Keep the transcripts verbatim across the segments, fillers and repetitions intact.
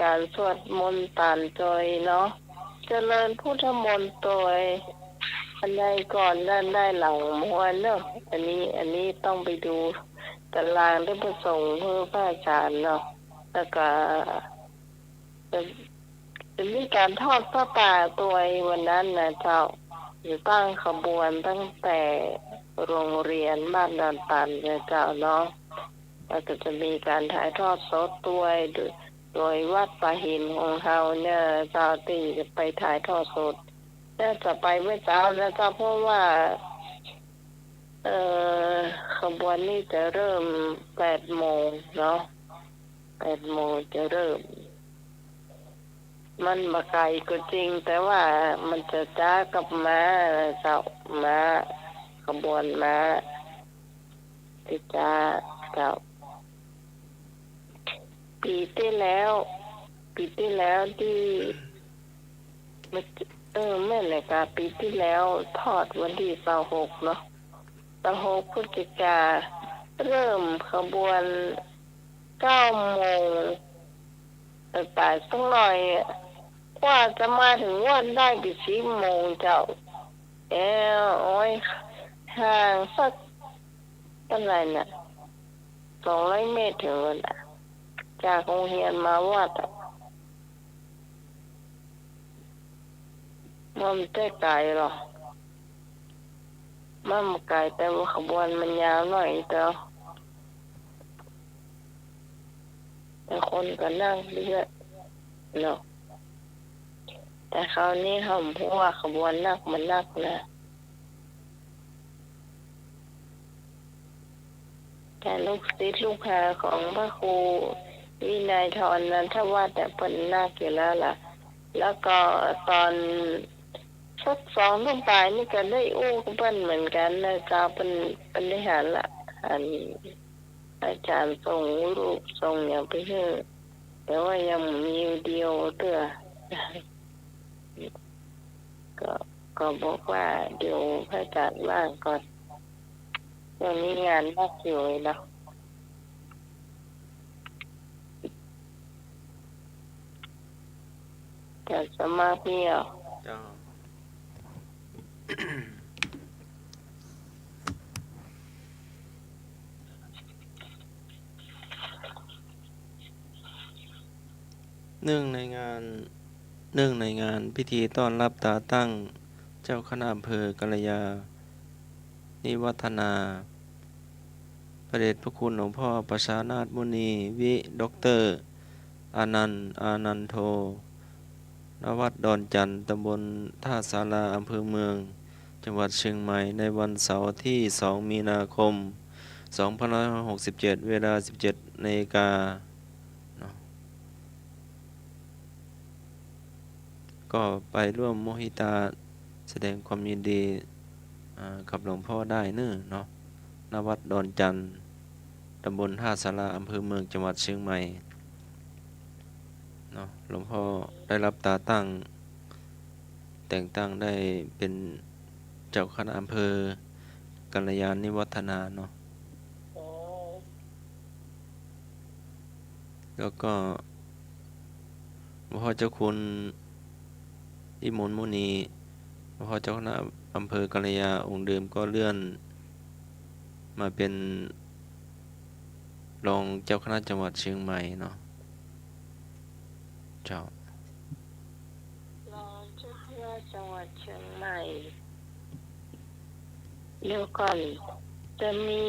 ก๋านสวดมนต์ต๋านจอยเนาะ เจริญพุทธมนต์ตวย อันใดก่อน อันใดหลังมัวเนาะ อันนี้ อันนี้ต้องไปดูต๋ารางตี้พระสงฆ์ เอ่อ พระอาจ๋ารย์เนาะ แล้วก็ จะ จะมีก๋านทอดผ้าป่าตวยวันนั้นนะเจ้า จะตั้งขบวนตั้งแต่โรงเรียนบ้านดอนตันนะเจ้าเนาะ แล้วก็จะมีก๋านถ่ายทอดสดตวย โดย โดยวัดป่าหินของเฮาเนี่ยเจ้า ตี้จะไปถ่ายทอดสด น่าจะไปเมื่อเจ๊านะเจ้า เพราะว่า เอ่อ ขบวนนี่จะเริ่มแปดโมงเนาะ แปดโมงจะเริ่ม มันบ่ไก๋ก็จริง แต่ว่ามันจะจ๊ากับม้านะเจ้า ม้า ขบวนม้า จะจ๊าเจ้า ปี๋ตี้แล้ว ปี๋ตี้แล้วตี้ เออ แม่นแหละกา ปี๋ตี้แล้วทอดวันตี้ซาวหกเนาะ ซาวหกพฤศจิกา เริ่มขบวนเก้าโมง ไปป๋ายสักหน่อย กว่าจะมาเถิงวัดได้ก็สิบโมงเจ้า แอ้ว โอ๊ย ห่างสัก เต้าใดน่ะ สองร้อยเมตรเถิงน่ะ จากโฮงเฮียนมาวัดอะ มันบ่ได้ไก๋หรอก มันบ่ไก๋ แต่ว่าขบวนมันยาวหน่อยเดียว แต่คนก็นักเตื้อเนาะ แต่คราวนี้เฮาบ่ฮู้ว่าขบวนนักบ่นักนะ แต่ลูกศิษย์ลูกหาของพระครูวินัยธร นันทวัฒน์อะ เปิ้นนักอยู่แล้วล่ะ แล้วก็ต๋อนสักสองทุ่มป๋ายนี่ก็ได้อู้กับเปิ้นเหมือนกั๋นนะเจ้า เปิ้น เปิ้นได้หันละ หัน อาจ๋ารย์ส่งรูปส่งหยังไปหื้อ แต่ว่ายังบ่มีวิดีโอเตื้อ ก็ ก็บอกว่าเดี๋ยวพระอาจ๋ารย์ว่างก่อน ช่วงนี้งานหนักอยู่เนาะ จะสมัครเนี่ย เจ้า เนื่องในงาน เนื่องในงานพิธีต้อนรับตราตั้งเจ้าคณะอำเภอกัลยาณิวัฒนา พระเดชพระคุณหลวงพ่อประชานาถมุนี วิ ด็อกเตอร์ อานันต์ อานันโท ณ วัดดอนจันทน์ ตำบลท่าศาลา อำเภอเมือง จังหวัดเชียงใหม่ ในวันเสาร์ที่สองมีนาคม สองพันห้าร้อยหกสิบเจ็ด เวลาสิบเจ็ดนาฬิกา เนาะ ก็ไปร่วมมุทิตาแสดงความยินดี อ่า กับหลวงพ่อได้เน้อเนาะ ณ วัดดอนจันทน์ ตำบลท่าศาลา อำเภอเมือง จังหวัดเชียงใหม่ เนาะ หลวงพ่อได้รับตราตั้ง แต่งตั้งได้เป็นเจ้าคณะอำเภอกัลยาณิวัฒนาเนาะ แล้วก็หลวงพ่อเจ้าคุณวิมลมุนี หลวงพ่อเจ้าคณะอำเภอกัลยาองค์เดิมก็เลื่อนมาเป็นรองเจ้าคณะจังหวัดเชียงใหม่เนาะ เจ้า รองเจ้าคณะจังหวัดเชียงใหม่ เดี๋ยวก่อน จะมี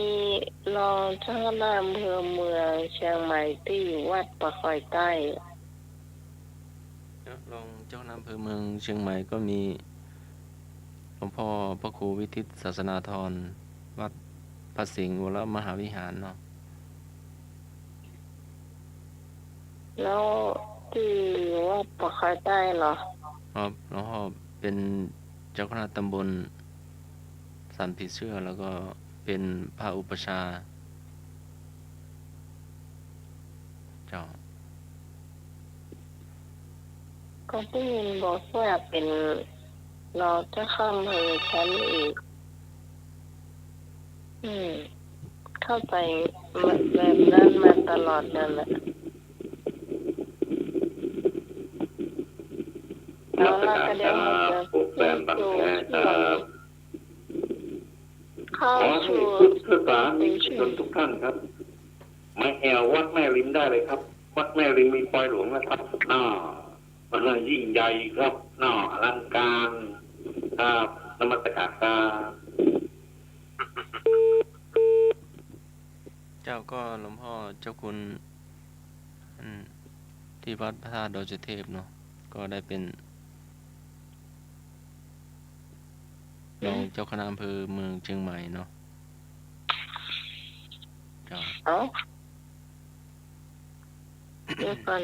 รองเจ้าคณะอำเภอเมืองเชียงใหม่ตี้อยู่วัดป่าคอยใต้ รองเจ้าคณะอำเภอเมืองเชียงใหม่ก็มีหลวงพ่อพระครูวิทิตศาสนาธร วัดพระสิงห์วรมหาวิหารเนาะ แล้วตี้วัดป่าคอยใต้เหรอ ครับ หลวงพ่อเป็นเจ้าคณะตำบลสันผีเสื้อ แล้วก็เป็นพระอุปัชฌาย์ เจ้า ก็ได้ยินบอกว่าเป็นรองเจ้าคณะอำเภอชั้นเอก อืม เข้าใจแบบนั้นมาตลอดนั่นแหละ นมัสการครับ ปู่แสนบางแพครับ เข้าสู่พุทธศาสนิกชนทุกท่านครับ มาแอ่ววัดแม่ริมได้เลยครับ วัดแม่ริมมีปอยหลวงนะครับ น่า ยิ่งใหญ่ครับ น่า อลังการครับ นมัสการครับ เจ้า ก็หลวงพ่อเจ้าคุณ อืม ที่วัดพระธาตุดอยสุเทพเนาะ ก็ได้เป็นรองเจ้าคณะอำเภอเมืองเชียงใหม่เนาะ เจ้า เอ้า เดี๋ยวก่อน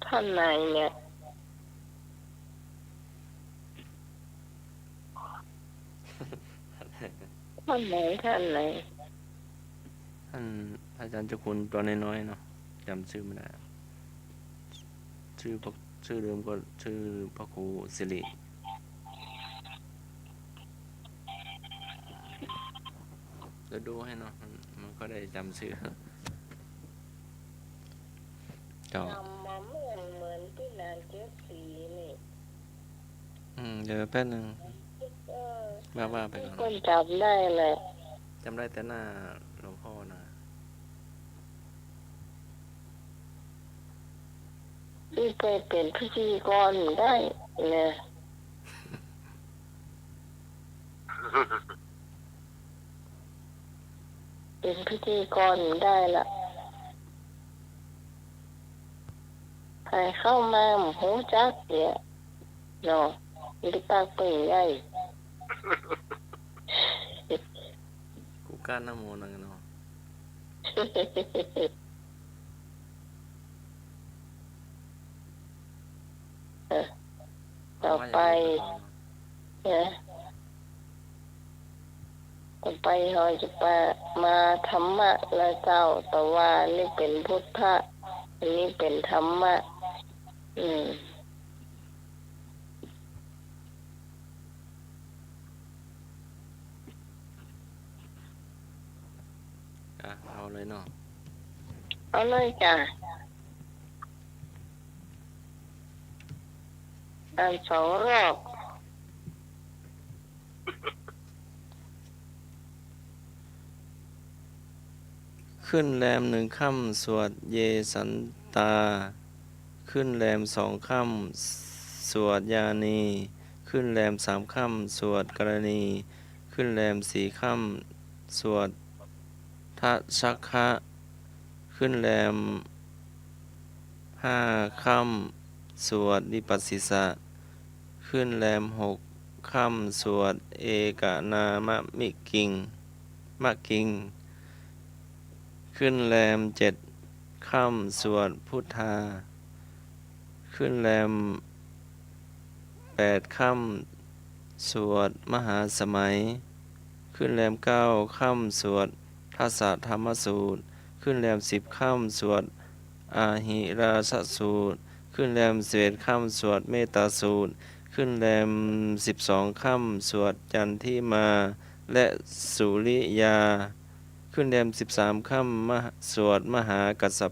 ท่านไหนเนี่ย ท่านไหน ท่านไหน ท่านพระอาจารย์เจ้าคุณตัวน้อยๆเนาะ จำชื่อไม่ได้ ชื่อพระ ชื่อเดิมก็ชื่อพระครูสิริ เดี๋ยวดูให้เนาะ มัน มันก็ได้จำชื่อ เจ้า จำมาเหมือน เหมือนตี้นานเจ็ดสีนี่ อืม เดี๋ยวแป๊บนึง เออ ว่า ว่าไปก่อน คนจำได้แหละ จำได้แต่หน้าหลวงพ่อนะ นี่ไปเป็นพิธีกรได้เนี่ย เป็นพิธีกรได้ละ ใผเข้ามาบ่ฮู้จักเนี่ย เนาะ มีแต่ปากเป่งใหญ่ กูก้านนะโมนังเนาะ เออ ต่อไป นะ ต่อไปเฮาจะไปมาธรรมะละเจ้า แต่ว่านี่เป็นพุทธะ อันนี้เป็นธรรมะ อืม อ่ะ เอาเลยเนาะ เอาเลยจ้ะ อ่านสองรอบ ขึ้นแรมหนึ่งค่ำสวดเยสันตา ขึ้นแรมสองค่ำสวดยานี ขึ้นแรมสามค่ำสวดกรณี ขึ้นแรมสี่ค่ำสวดทัชชะ ขึ้นแรมห้าค่ำสวดวิปัสสิสะ ขึ้นแรมหกค่ำสวดเอกนามะมิกิง มะกิง ขึ้นแรมเจ็ดค่ำสวดพุทธา ขึ้นแรมแปดค่ำสวดมหาสมัย ขึ้นแรมเก้าค่ำสวดทัสสะธรรมสูตร ขึ้นแรมสิบค่ำสวดอาหิราชสูตร ขึ้นแรมสิบเอ็ดค่ำสวดเมตตาสูตร ขึ้นแรมสิบสองค่ำสวดจันทิมาและสุริยา ขึ้นแรมสิบสามค่ำมหา สวดมหากัสส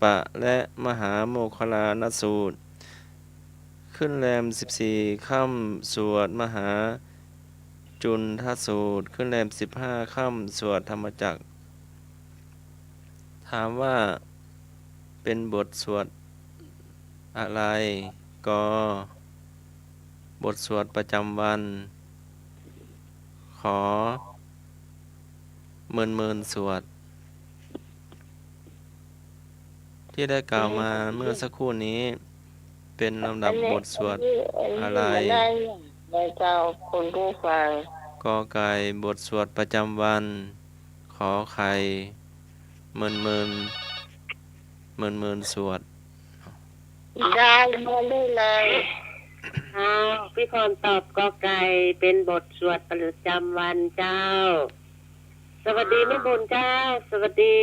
ปะและมหาโมคคัลลานสูตร ขึ้นแรมสิบสี่ค่ำสวดมหาจุนทสูตร ขึ้นแรมสิบห้าค่ำสวดธรรมจักร ถามว่าเป็นบทสวดอะไร ก บทสวดประจำวัน ข เมินเมินสวด ที่ได้กล่าวมาเมื่อสักครู่นี้ เป็นลำดับบทสวดอะไร อันนี้ อันนี้ อันนี้มาได้อย่างไรเจ้าคุณผู้ฟัง ก ไก่ บทสวดประจำวัน ข ไข่ เมินเมิน เมินเมินสวด ได้มาได้เลย อ้าว พี่พรตอบ ก ไก่ เป็นบทสวดประจำวันเจ้า สวัสดีแม่บุญเจ้า สวัสดี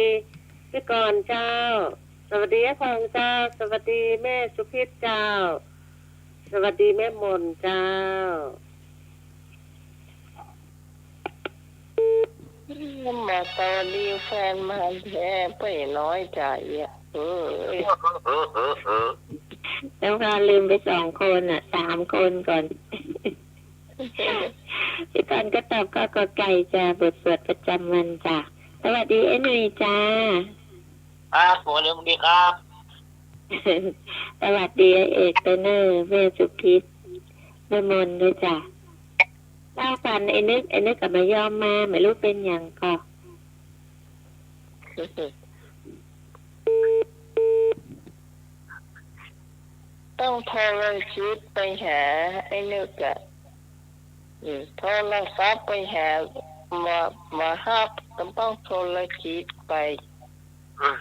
พี่กรณ์เจ้า สวัสดีแม่พรเจ้า สวัสดีแม่สุพิษเจ้า สวัสดีแม่มนเจ้า มาสวัสดีแฟนมาแท้ ไปน้อยใจอ่ะ เออ เออ เออ เออ เออ แล้วก็ลืมไปสองคนน่ะ สามคนก่อน พี่กรณ์ก็ตอบข้อกอไก่จ้ะ บทสวดประจำวันจ้ะ สวัสดีไอ้หนุ่ยจ้า ครับผม สวัสดีครับ สวัสดีไอ้เอกเตอร์เนอร์ แม่สุพิษ แม่มนด้วยจ้ะ เล่าปันไอ้นึก ไอ้นึกก็บ่ยอมมา ไม่รู้เป๋นหยังก่อ ต้องโทรจิตไปหาไอ้นึกอะ อืม โทรศัพท์ไปหา บ่ บ่ฮับ ก็ต้องโทรจิตไป อืม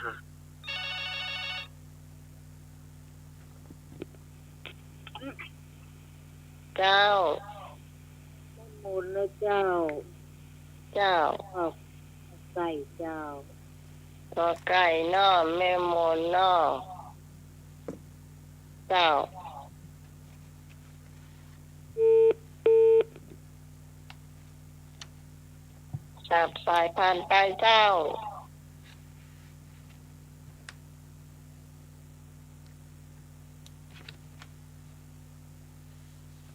เจ้า แม่มนนะเจ้า เจ้า ขอไก่เจ้า ขอไก่เนาะ แม่มนเนาะ เจ้า สับสายผ่านไปเจ้า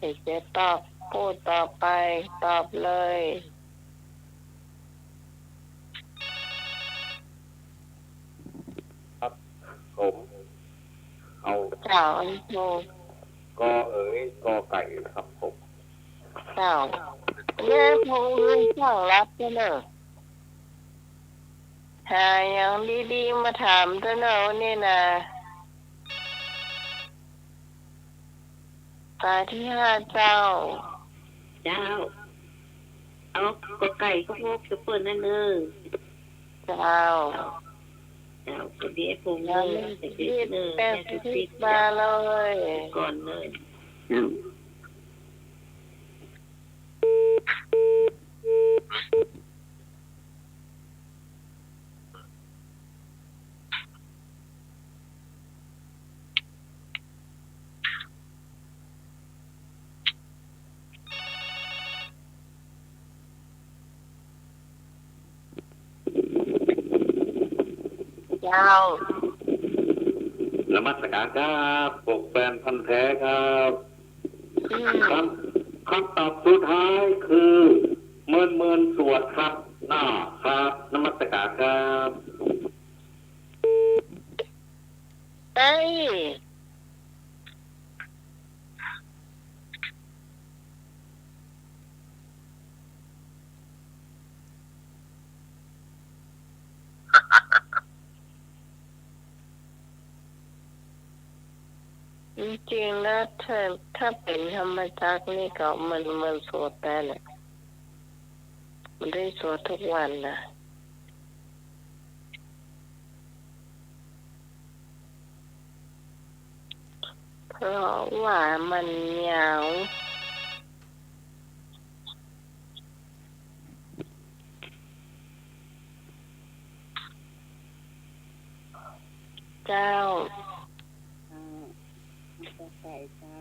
ใผจะตอบ ผู้ต่อไป ตอบเลย ครับ ผม เอา เจ้า อันโท กอเอ๋ย กอไก่ครับผม เจ้า แม่โทรเรื่องช่างลับเจ้าเนอะ หาอย่างดีๆ มาถามเจ้าเนอะนี่นะ สายตี้ห้าเจ้า เจ้า เอากอไก่ข้าวโพดซุปเปอร์นั่นเนอะ เจ้า เจ้า สวัสดีไอ้พงษ์เนอะ เจ้า แม่สุพิษเนอะ แม่สุพิษ แม่สุพิษ มาเลย ก่อนเลย เจ้า เจ้า นมัสการครับ พวกแฟนพันธุ์แท้ครับ อืม คำ คำตอบสุดท้ายคือ เมินเมินสวดครับ อ่า ครับ นมัสการครับ เอ้ย จริงๆ แล้วถ้า ถ้าเป๋นธรรมจักรนี่ก็มัน มันสวดได้แหละ มันได้สวดทุกวันนะ เพราะว่ามันยาว เจ้า อ่า กอไก่เจ้า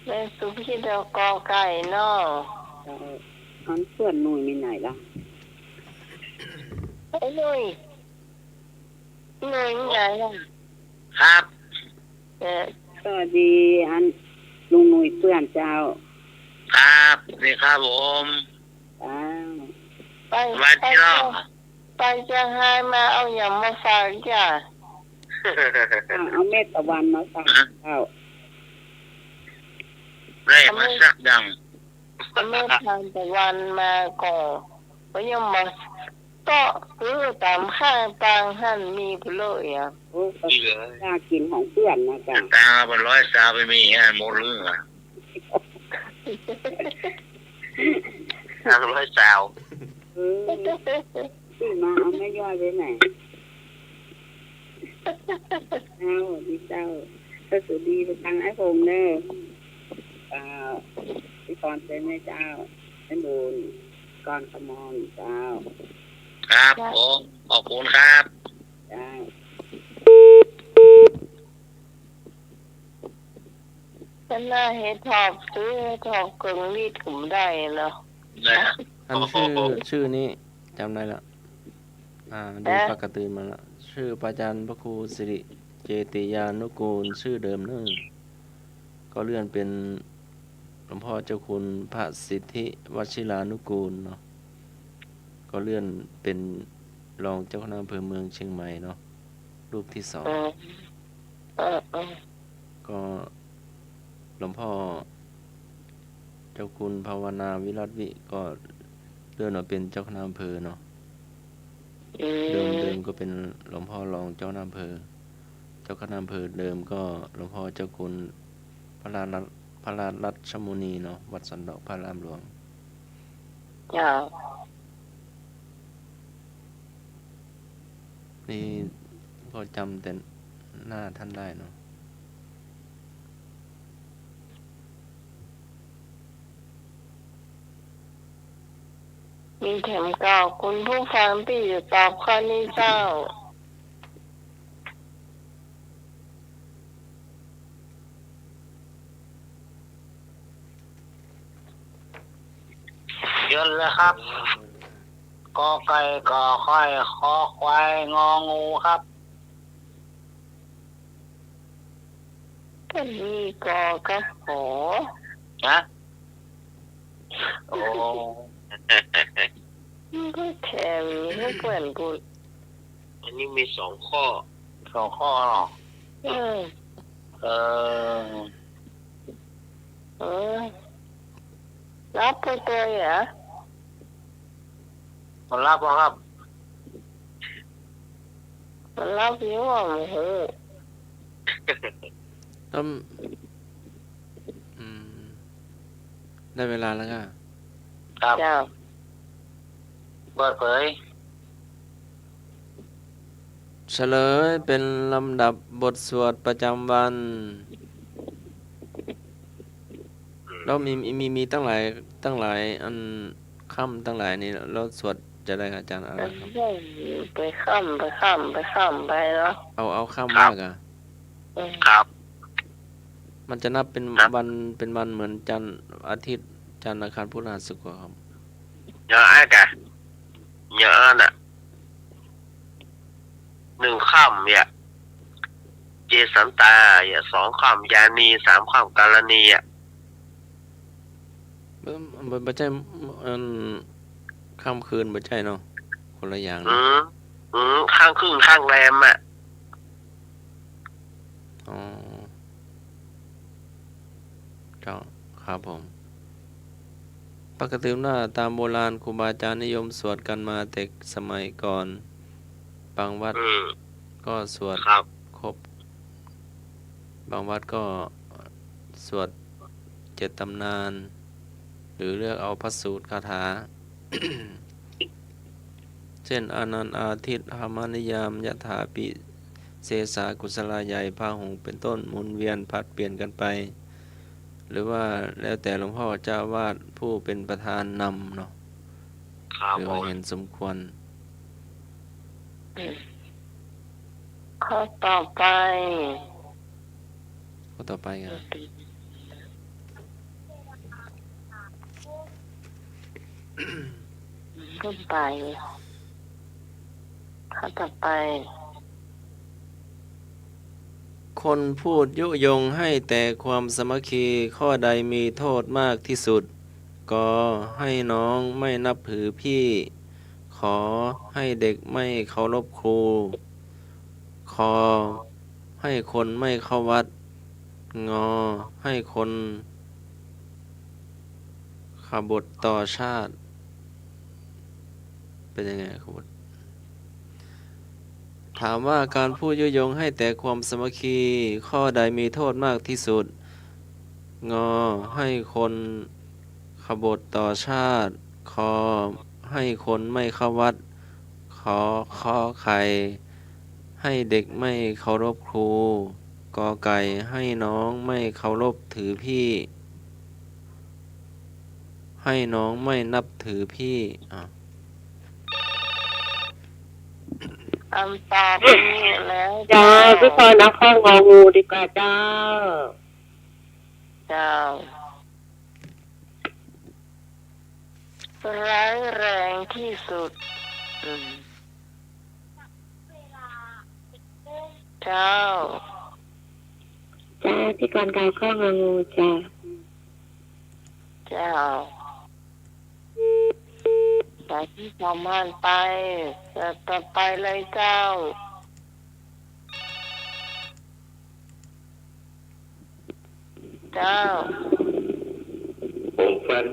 แม่สุพิษเอากอไก่เนาะ เจ้า อันเปื้อนหนุ่ยไปไหนละ ไอ้หนุ่ย หนุ่ยไปไหนละ ครับ เออ สวัสดี อันลุงหนุ่ยเปื้อนเจ้า ครับ นี่ครับผม เจ้า ไป สวัสดีครับ ไปเจียง ไปเจียงฮายมาเอาหยังมาฝากจ้ะ อ่า เอาเม็ดตะวันมาฝากเจ้า ได้มาสักดัง เอาเม็ด เอาเม็ดทานตะวันมาก่อ ก็ยังมาเซาะซื้อต๋ามข้างตางหั้นมีเปล่าอ่ะ โอ้ ก็ เหลือ อยากกิ๋นของเปื้อนนะเจ้า ตางละเป๋นร้อยซาวไปมีฮะ หมดเรื่องอ่ะ ตางละร้อยซาว เออ ซื้อมาเอาแม่ย้อยไปไหน เจ้า ดีเจ้า ก็สวัสดีไปตังไอ้พงษ์เนอะ เจ้า พี่กรณ์เจ้า แม่เจ้า แม่บุญ กรณ์ขมรเจ้า ครับผม ขอบคุณครับ เจ้า ก็น่าเฮ็ดทอบซื้อ เฮ็ดทอบเกิ่งลีดก็บ่ได้เนาะ นะ อันชื่อ ชื่อนี้จ๋ำได้ละ อ่า ดู เอ๊ะ ปากกระตือมาละ ชื่อพระอาจารย์พระครูสิริ เจติยานุกูล ชื่อเดิมเนอะ ก็เลื่อนเป็นหลวงพ่อเจ้าคุณพระสิทธิวชิรานุกูลเนาะ ก็เลื่อนเป็นรองเจ้าคณะอำเภอเมืองเชียงใหม่เนาะ รูปที่สอง อืม เออ เออ ก็หลวงพ่อเจ้าคุณภาวนาวิรัตวิ ก็เลื่อนมาเป็นเจ้าคณะอำเภอเนาะ อืม เดิม เดิมก็เป็นหลวงพ่อรองเจ้าคณะอำเภอ เจ้าคณะอำเภอเดิมก็หลวงพ่อเจ้าคุณพระราชรัต พระราชรัชมุนีเนาะ วัดสันดอกพระรามหลวง เจ้า นี่พอจำแต่หน้าท่านได้เนาะ มีแถมเก่า คุณผู้ฟังตี้อยู่ตอบข้อนี้เจ้า ยนต์เลยครับ กอไก่ ขอไข่ คอควาย งองูครับ ก็มีกอกับขอ ฮะ โอ้ มันก็แถมให้เปิ้นพูด อันนี้มีสองข้อ สองข้อเหรอ อืม เออ เออ รับไปตัวเหรอ มันรับบ่ครับ มันรับอยู่ว่า โอ้โห แล้ว อืม ได้เวลาแล้วก็ ครับ เจ้า เปิดเผย เฉลยเป็นลำดับบทสวดประจำวัน แล้วมี มี มีตั้งหลาย ตั้งหลายอัน ค่ำตั้งหลายนี่ แล้วสวดจะได้อาจารย์อะไรครับ ไปค่ำ ไปค่ำ ไปค่ำไปเนาะ เอา เอาค่ำ ครับ มากอะ อืม ครับ มันจะนับเป็น ครับ วัน เป็นวันเหมือนจันทร์ อาทิตย์ จันทร์ อังคาร พฤหัส ศุกร์อะครับ อย่างอั้นกะ อย่างอั้นน่ะ หนึ่งค่ำเนี่ย เจสันตาเนี่ย สองค่ำยานี สามค่ำกาลานีอะ บ่ บ่ บ่ใจ้ อัน ค่ำคืนบ่ใจ้เนาะ คนละอย่างเนาะ อืม อืม ค่ำคืน ค่ำแรมอะ อ๋อ เจ้า ครับผม ปกติว่าตามโบราณครูบาอาจารย์นิยมสวดกันมาแต่สมัยก่อน บางวัด อืม ก็สวด ครับ ครบ บางวัดก็สวดเจ็ดตำนาน หรือเลือกเอาพระสูตรคาถา เช่น อานันทาทิฏฐมนิยาม ยถาปิเสสากุศลาใหญ่ พาหุง เป็นต้น หมุนเวียนผลัดเปลี่ยนกันไป หรือว่าแล้วแต่หลวงพ่อเจ้าอาวาสผู้เป็นประธานนำเนาะ ครับ หรือว่า ผม เห็นสมควร ข้อต่อไป ข้อต่อไปครับ ข้อต่อไป ข้อต่อไป คนพูดยุยงให้แต่ความสามัคคี ข้อใดมีโทษมากที่สุด ก ให้น้องไม่นับถือพี่ ข ให้เด็กไม่เคารพครู ค ให้คนไม่เข้าวัด ง ให้คนขบฏต่อชาติ เป็นยังไงขบฏ ถามว่าการพูดยุยงให้แต่ความสามัคคี ข้อใดมีโทษมากที่สุด ง ให้คนขบฏต่อชาติ ค ให้คนไม่เข้าวัด ข ขอไข่ ให้เด็กไม่เคารพครู กอไก่ ให้น้องไม่เคารพถือพี่ ให้น้องไม่นับถือพี่ อ่ะ คำตอบมีแล้ว เจ้า เจ้า พี่พลอยนคร งองูดีกว่าเจ้า เจ้า ร้ายแรงที่สุด อืม เวลา เจ้า เจ้า พี่กรณ์เกาข้ององูเจ้า เจ้า สายที่สองผ่านไป สายต่อไปเลยเจ้า เจ้า ผมแฟน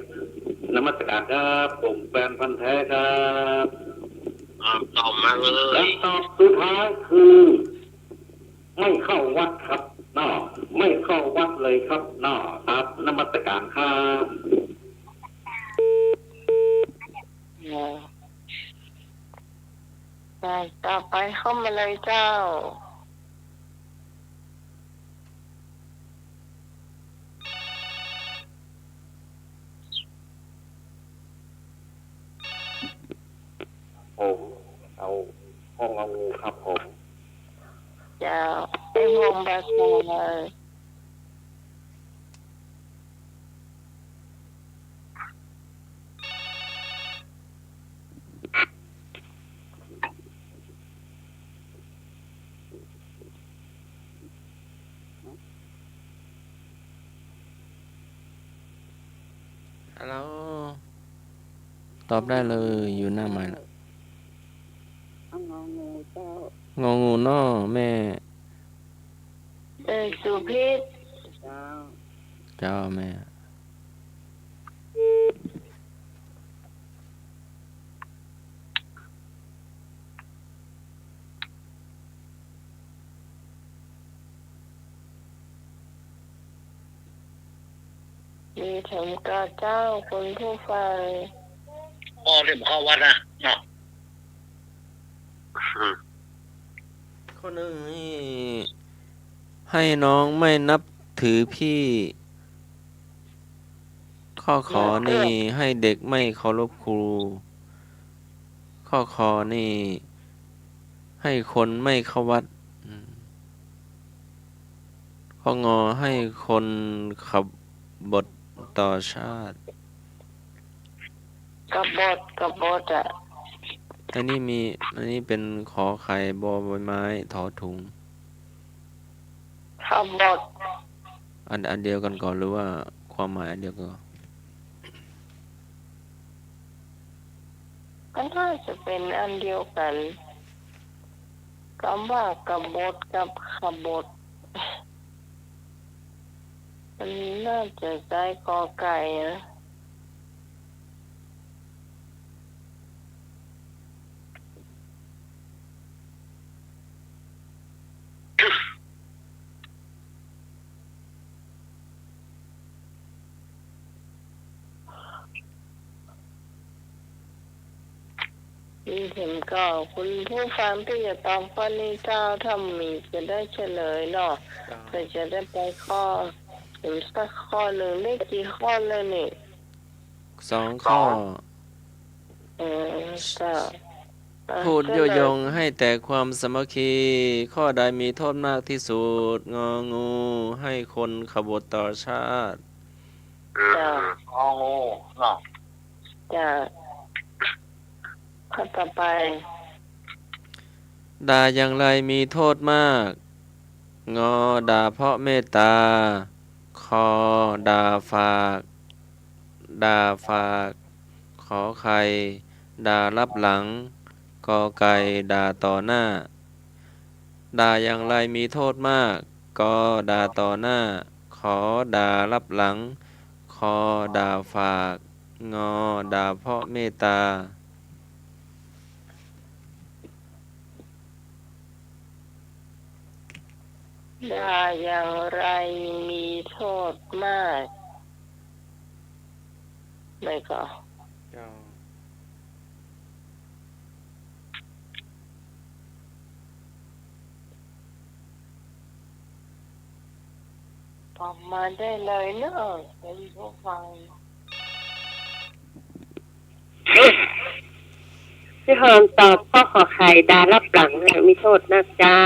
นมัสการครับ ผมแฟนพันธุ์แท้ครับ อ่า ตอบมาเลย คำตอบสุดท้ายคือ ไม่เข้าวัดครับเนาะ ไม่เข้าวัดเลยครับเนาะ ครับ นมัสการครับ อ่า สายต่อไปเข้ามาเลยเจ้า ผมเอาข้ององูครับผม เจ้า ไอ้วงบาซาเลย ฮัลโหล ตอบได้เลย อยู่หน้าไมค์ละ งองูเจ้า งองูเนาะแม่ เออ สุพิษ เจ้า เจ้าแม่ มีเถิงก่าเจ้า คุณผู้ฟัง ข้อที่บ่เข้าวัดนะ เนาะ ข้อหนึ่งนี่ ให้น้องไม่นับถือพี่ ข้อ ขอ นี่ ให้เด็กไม่เคารพครู ข้อ คอ นี่ ให้คนไม่เข้าวัด อืม ข้อ งอ ให้คนขบฏต่อชาติ กบฏ กบฏอะ อันนี้มี อันนี้เป็นขอไข่ บอใบไม้ ถอถุง ขบฏ อัน อันเดียวกันก่อ หรือว่าความหมายอันเดียวกันก่อ ก็น่าจะเป็นอันเดียวกัน กำว่ากบฏกับขบฏ มันน่าจะใจ๊กอไก่นะ มีเถิงก่า คุณผู้ฟังตี้จะตอบข้อนี้เจ้า ถ้ามีจะได้เฉลยเนาะ เจ้า เผื่อจะได้ไปข้อ เถิงสักข้อหนึ่ง ได้กี่ข้อแล้วนี่ สองข้อ เออ เจ้า อ่ะ พูดยุยงให้แตกความสามัคคี ข้อใดมีโทษมากที่สุด งองู ให้คนขบฏต่อชาติ เจ้า งองู เนาะ เจ้า ข้อต่อไป ด่าอย่างไรมีโทษมาก งอ ด่าเพราะเมตตา คอ ด่าฝาก ด่าฝาก ขอไข่ ด่าลับหลัง กอไก่ ด่าต่อหน้า ด่าอย่างไรมีโทษมาก กอ ด่าต่อหน้า ขอ ด่าลับหลัง คอ ด่าฝาก งอ ด่าเพราะเมตตา ด่าอย่างไรมีโทษมาก ไม่ก็ เจ้า ตอบมาได้เลยเนาะ คุณผู้ฟัง พี่ฮอนตอบข้อขอไข่ ด่าลับหลังน่ะมีโทษนักเจ้า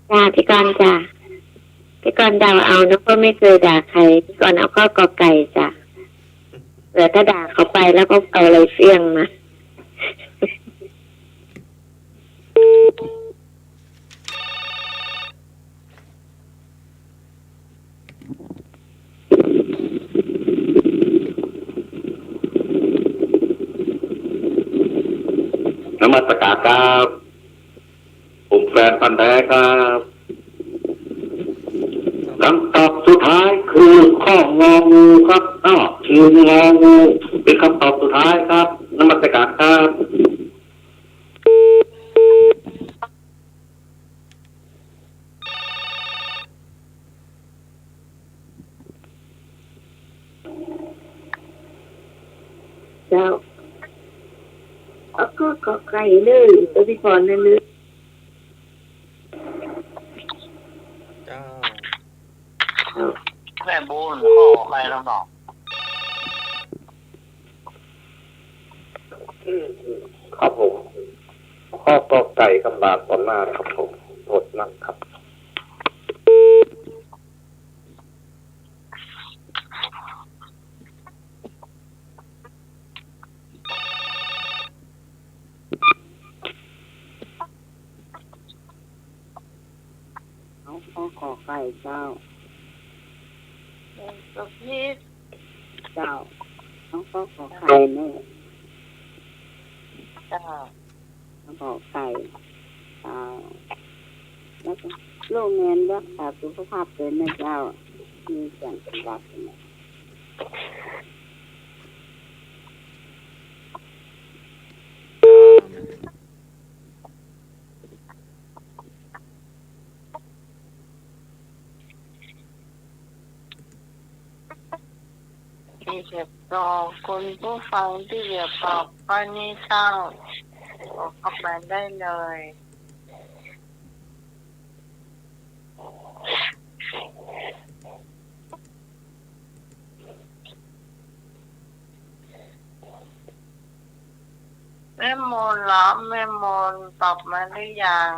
จ้า พี่กรณ์จ้า พี่ก ก่อนเดาเอานะ เพราะไม่เคยด่าใคร ก่อนเอาข้อกอไก่จ้ะ เผื่อถ้าด่าเขาไปแล้วเขาเอาอะไรเสี้ยงมา นมัสการครับ ผมแฟนพันธุ์แท้ครับ คำตอบสุดท้ายคือข้ององูครับ อ้อ คืององู เป็นคำตอบสุดท้ายครับ นมัสการครับ เจ้า เอาข้อกอไก่เลย ตัวที่ก่อนนั่นเลย เจ้า เจ้า แม่บุญ ข้อกอไก่ลำเนาะ ครับผม ข้อกอไก่คำบาปต่อหน้าครับผม โทษมากครับ เอาข้อกอไก่เจ้า เออ ก็ผิด เจ้า เอาข้อกอไก่แน่ เจ้า ข้อกอไก่ เจ้า แล้วก็ลูกแม่นรักษาสุขภาพตนนะเจ้า มีเสียงเป็นหวัดนะ มีสิบสองคนผู้ฟังตี้จะตอบข้อนี้เจ้า ตอบเข้ามาได้เลย แม่มนเหรอ แม่มนตอบมาหรือยัง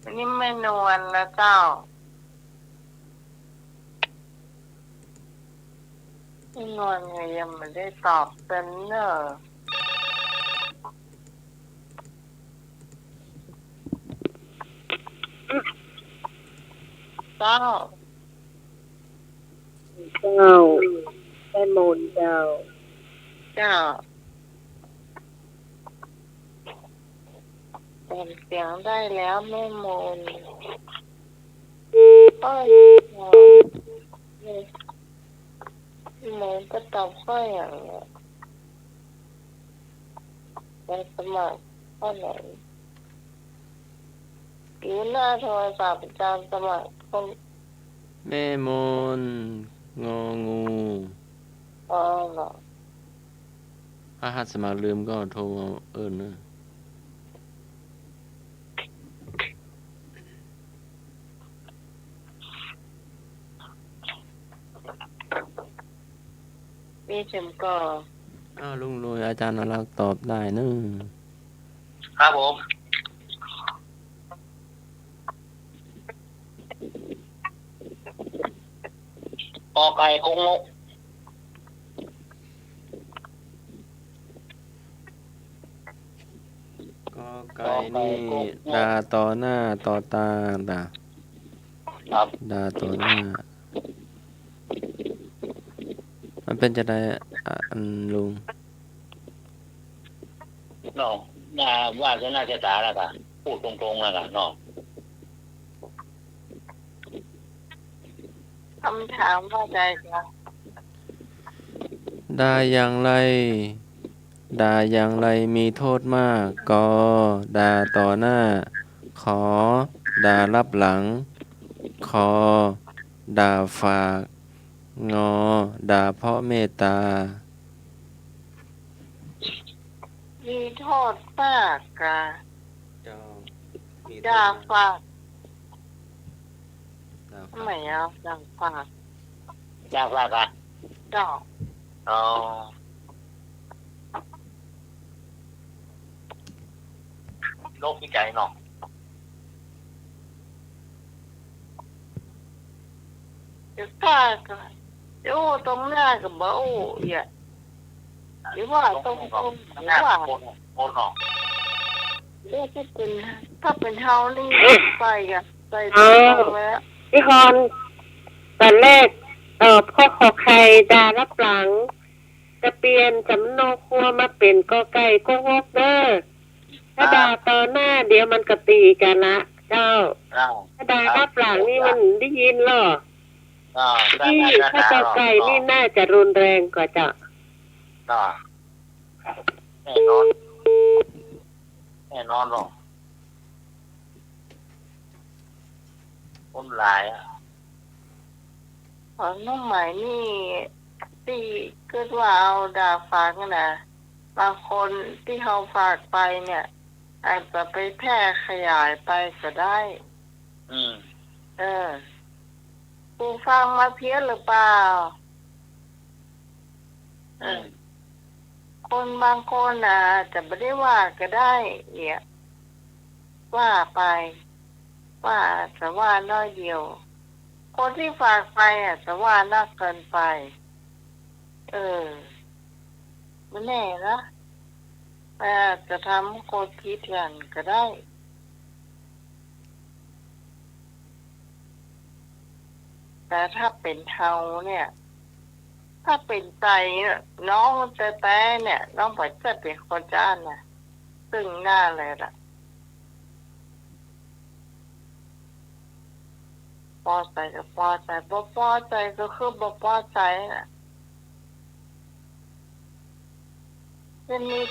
อันนี้แม่นวลนะเจ้า แม่นวลยังไม่ได้ตอบกันเนอะ เจ้า เจ้า แม่มนเจ้า เจ้า เปลี่ยนเสียงได้แล้วแม่มน เอ้ย แม่มนก็ตอบข้ออย่างเนี้ย จะสมัครข้อไหน อยู่หน้าโทรศัพท์ อาจารย์สมัครคน แม่มน งองู อ๋อเหรอ ถ้าหัดสมัครลืมก็โทรเอาเอิ้นเนอะ มีเข็มกอ อ้าว ลุงลุย อาจารย์นรักษ์ตอบได้เนอะ ครับผม กอไก่ กงก กอไก่นี่ กอไก่ กงก ด่าต่อหน้าต่อตา ด่า ครับ ด่าต่อหน้า มันเป๋นจะใด อ่ะ อันลุง เนาะ หน้าว่าจะหน้าชะตาแล้วกะ พูดตรงๆแล้วกะเนาะ คำถามว่าใดจ๊ะ ด่าอย่างไร ด่าอย่างไรมีโทษมาก กอ ด่าต่อหน้า ขอ ด่าลับหลัง คอ ด่าฝาก งอ ด่าเพราะเมตตา มีโทษมากกะ เจ้า มีโทษมาก ด่าฝาก ด่าฝาก ไม่เอา ด่าฝาก ด่าฝากอะ เจ้า อ๋อ โรคหัวใจ๋เนาะ เ จะกล้าก็ จะอู้ตรงหน้าก็บ่อู้ เยียะ หรือว่าตรงๆ หรือว่า เยียะ ถ้าเป๋น ถ้าเป๋นเฮานี่ ใส่กะ ใส่ตรงๆ แล้ว พี่ฮอน ต๋อนแรก เอ่อ พ่อขอไข่ ดาฮับหลัง จะเปลี่ยนสำนวนครัวมาเป๋นกอไก่โกหกเน่อ ถ้าดาต่อหน้า เดี๋ยวมันก็ตี๋กั๋นละ เจ้า ถ้าดาฮับหลังนี่มันได้ยินหรอ ถ้ากอไก่นี่น่าจะรุนแรงกว่าเจ้า แน่นอน แน่นอนหรอ คนหลายอะ ของน้องใหม่นี่ ตี้กึ๊ดว่าเอาดาฟังนะ บางคนตี้เฮาฝากไปเนี่ย อาจจะไปแพร่ขยายไปก็ได้ อืม เออ ผู้ฟังมาเพี้ยนหรือเปล่า เออ อืม คนบางคนน่ะ อาจจะบ่ได้ว่าก็ได้ เยียะ ว่าไป ว่าอาจจะว่าน้อยเดียว คนตี้ฝากไปอาจจะว่านักเกินไป เออ บ่แน่นะ อาจจะทำคนผิดกั๋นก็ได้ แต่ถ้าเป๋นเฮาเนี่ย ถ้าเป๋นใจ๋น้องแต๊ๆ เนี่ย น้องบ่ใจ้เป๋นคนจ้านนะ ตึงหน้าเลยล่ะ ปอใจ๋ก็ปอใจ๋ บ่ปอใจ๋ก็คือบ่ปอใจ๋น่ะ เส้นนี้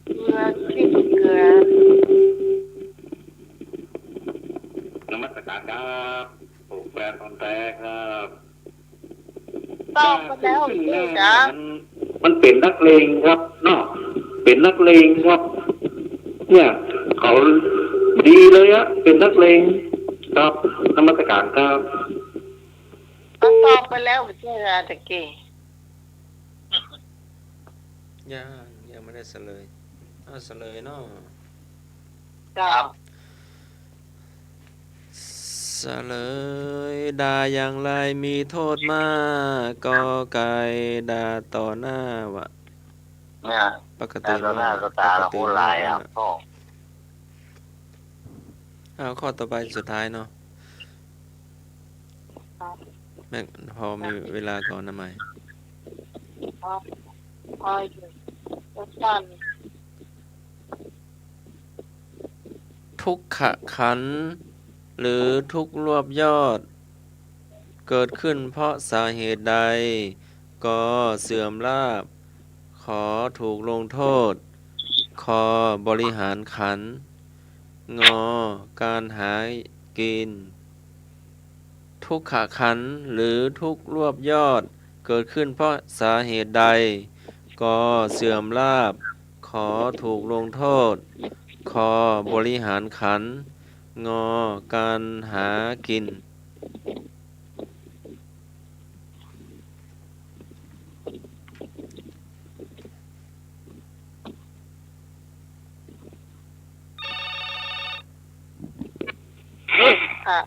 เกลือ พริกเกลือ นมัสการครับ ผมแฟนพันธุ์แท้ครับ ตอบไปแล้ว แต่ขึ้นหน้า นี่จ๊ะ มัน มันเป๋นนักเลงครับเนาะ เป๋นนักเลงครับ เนี่ย เขาดีเลยอะ เป๋นนักเลงครับ นมัสการครับ ก็ตอบไปแล้ว บ่ใจ้เหรอ ตะกี้ ยัง ยังไม่ได้เฉลย อ้าว เฉลยเนาะ ครับ เฉลย ด่าอย่างไรมีโทษมาก กอไก่ ด่าต่อหน้าว่ะ เนี่ย ปกติ ด่าต่อหน้า ว่า ต่อตา ปกติ โหดร้าย ว่า อ่ะ พ่อ เอาข้อต่อไปสุดท้ายเนาะ ครับ แม่ง พอมีเวลาก่อนนะไหม ครับ พออยู่ สั้นๆ ทุกขขันธ์ หรือทุกข์รวบยอด เกิดขึ้นเพราะสาเหตุใด กอ เสื่อมลาภ ขอ ถูกลงโทษ คอ บริหารขันธ์ งอ การหากิน ทุกขขันธ์ หรือทุกข์รวบยอด เกิดขึ้นเพราะสาเหตุใด กอ เสื่อมลาภ ขอ ถูกลงโทษ คอ บริหารขันธ์ งอ การหากิน ค่ะ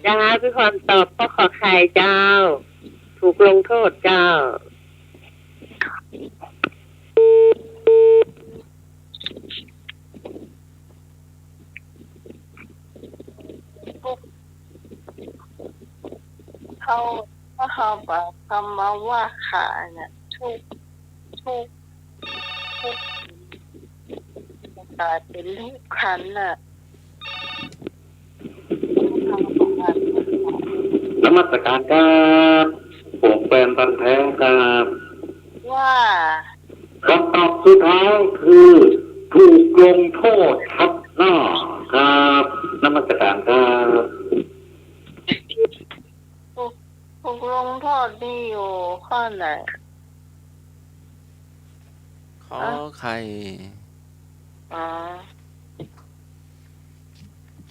เจ้า พี่พรตอบข้อขอไข่เจ้า ถูกลงโทษเจ้า เขา เขาเอาปากคำมาว่าขาเนี่ย ทุกข์ ทุกข์ ทุกข์ กลายเป๋นทุกขันธ์น่ะ นมัสการครับ ผมแฟนพันธุ์แท้ครับ ว่า คำตอบสุดท้ายคือ ถูกลงโทษครับเนาะ ครับ นมัสการครับ ถูก ถูกลงโทษนี่อยู่ข้อไหน ขอ ฮะ ไข่ อ๋อ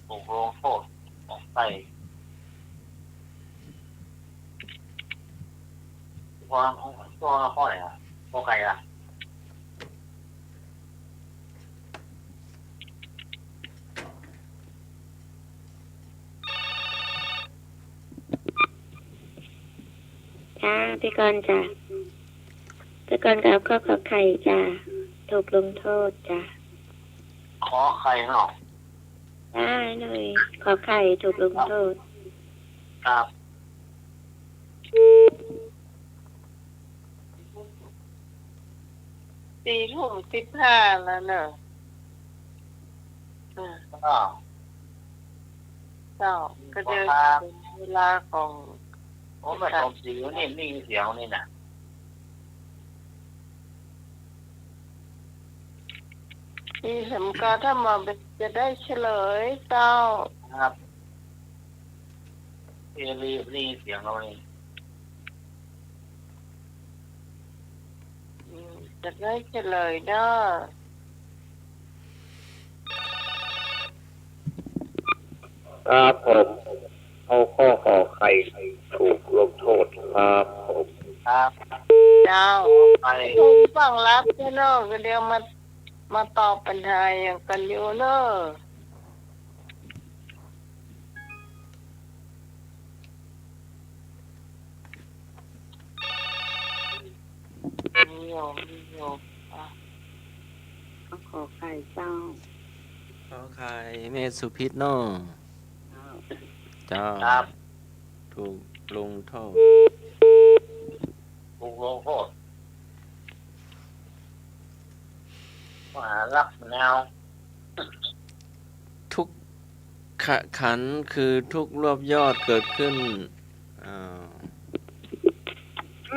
ถูกลงโทษ ขอไข่ ข้อ ข้อ ข้อไหนอะ ข้อไข่อะ จ้า พี่กรณ์จ้ะ พี่กรณ์ก็เอาข้อขอไข่จ้ะ ถูกลงโทษจ้ะ ขอไข่เนาะ ได้เลย ขอไข่ถูกลงโทษ ครับ สี่ทุ่มสิบห้าแล้วเนอะ อ่า อ้าว เจ้า ก็เดี๋ยว ครับ เวลาของ โอ้ แม่สมศรีนี่ นี่เสียงนี่นะ นี่สำคัญ ถ้ามาเป็นจะได้เฉลยเจ้า ครับ เอลี นี่เสียงเรานี่ อืม จะได้เฉลยเนาะ ครับผม เอาข้อขอไข่ถูกลงโทษครับผม ครับ เจ้า ไข่ ผมฟังรับเจ้าเนาะ ก็เดี๋ยวมา มาตอบปัญหาอย่างกันอยู่เนาะ มีอยู่ มีอยู่ อ่ะ ข้อขอไข่เจ้า ขอไข่ แม่สุพิษเนาะ เจ้า เจ้า ครับ ถูกลงโทษ ถูกลงโทษ ข้อหาลักมะนาว ทุกขขันธ์คือทุกข์รวบยอดเกิดขึ้น อ้าว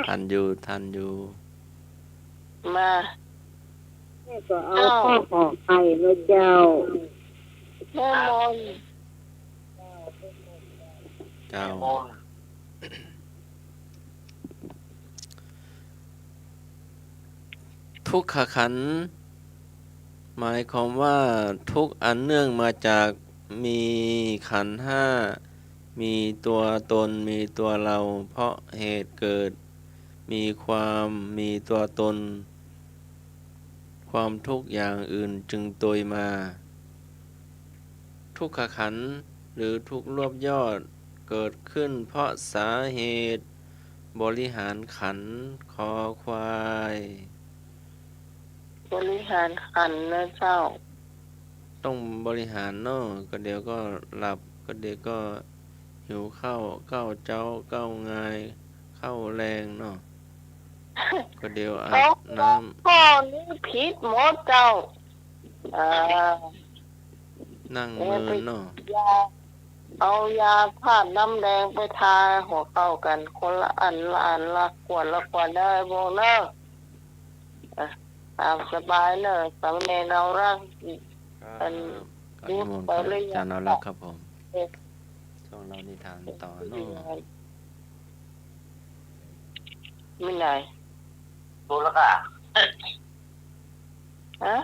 ทันอยู่ ทันอยู่ มา แม่ก็เอา เจ้า ข้อขอไข่นะเจ้า แม่มน เจ้า แม่มน ทุกขขันธ์ หมายความว่าทุกข์อันเนื่องมาจากมีขันธ์ห้า มีตัวตน มีตัวเรา เพราะเหตุเกิด มีความ มีตัวตน ความทุกข์อย่างอื่นจึงโตยมา ทุกขขันธ์หรือทุกข์รวบยอดเกิดขึ้นเพราะสาเหตุบริหารขันธ์ คอควาย บริหารขันธ์นะเจ้า ต้องบริหารเนาะ ก็เดี๋ยวก็หลับ ก็เดี๋ยวก็ หิวข้าว ข้าวเจ๊า ข้าวงาย ข้าวแลงเนาะ ก็เดี๋ยวอาบน้ำ ข้อนี้ผิดหมดเจ้า อ่า นั่งเมินเนาะ เอายา เอายาธาตุน้ำแดงไปทาหัวเข่ากั๋น คนละอัน ละอัน ละขวด ละขวด เน่อ ไอ้โบงเน่อ อ่ะ ต๋ามสบายเน่อ สามเณรเอารัก ครับ อัน ก็นิมนต์พระอาจารย์เอารักครับผม เอ๊ะ ช่วงเล่านิทานต่อเนาะ มีไหน รู้แล้วค่ะ ฮะ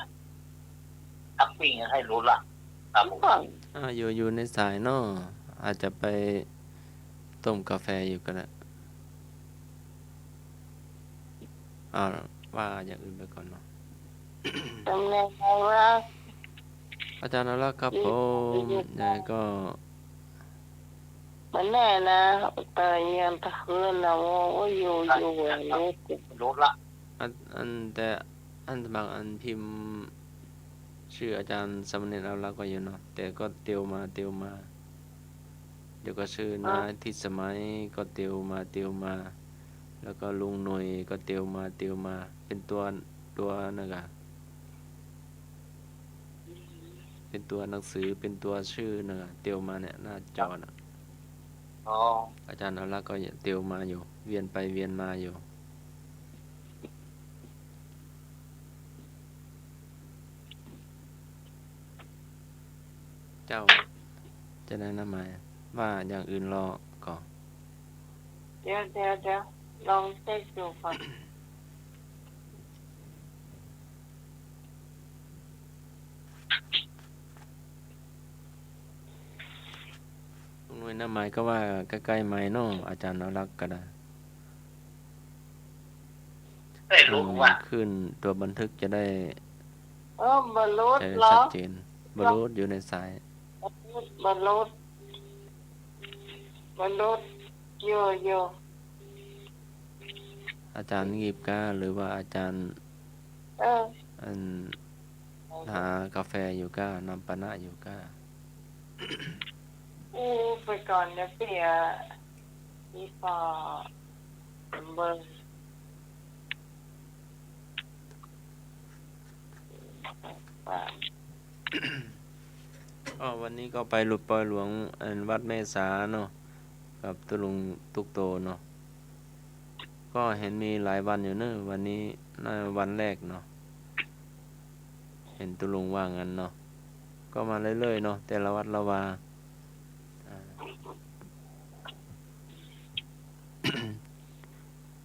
นักวิ่งให้รู้ละ ครับผม อ่า อยู่ อยู่ในสายเนาะ อาจจะไปต้มกาแฟอยู่ก็ได้ อ่า ว่าอย่างอื่นไปก่อนเนาะ ตำแหน่งอะไรวะ อาจารย์เอารักครับผม ยังไงก็ มันแน่นะ แต่ยังตะคืนนะ โอ้ย อยู่ อยู่ รู้ รู้ละ อัน อันแต่ อันสมัคร อันพิมพ์ชื่ออาจารย์สามเณรเอารักไว้อยู่เนาะ แต่ก็เตียวมาเตียวมา เดี๋ยวก็ชื่อน้าทิศสมัย ก็เตียวมาเตียวมา แล้วก็ลุงหน่วยก็เตียวมาเตียวมา เป็นตัว ตัวนั่นกะ เป็นตัวหนังสือ เป็นตัวชื่อนั่นกะ เตียวมาเนี่ย หน้าจอน่ะ อ๋อ อาจารย์เอารักก็เตียวมาอยู่ เวียนไปเวียนมาอยู่ เจ้า จะได้นะหมาย ว่าอย่างอื่นรอก่อน เดี๋ยว เดี๋ยว เดี๋ยว ลองเช็คดูก่อน ลุงหน่วยนะหมายก็ว่าใก้ๆ ไมค์เนาะ อาจารย์เอารักก็ได้ เอ้ย รู้ว่า อืม ขึ้นตัวบันทึกจะได้ เออ บ่หลุด จะได้ เหรอ ชัดเจน บ่หลุด อยู่ในสาย บ่หลุด บ่หลุด อยู่ อยู่ อาจ๋ารย์หยิบก้า หรือว่าอาจ๋ารย์ เออ อัน หากาแฟอยู่ก้า น้ำปานะอยู่ก้า อู้ไปก่อนนะเปีย อีฟอ เบิ่ง อ้อ วันนี้ก็ไปหลุดปอยหลวง อัน วัดแม่สาเนาะ กับตุ๊ลุงตุ๊กโตเนาะ ก็เห็นมีหลายวันอยู่เนอะ วันนี้น่าวันแรกเนาะ เห็นตุ๊ลุงว่างั้นเนาะ ก็มาเรื่อยๆเนาะ แต่ละวัดละวา อ่า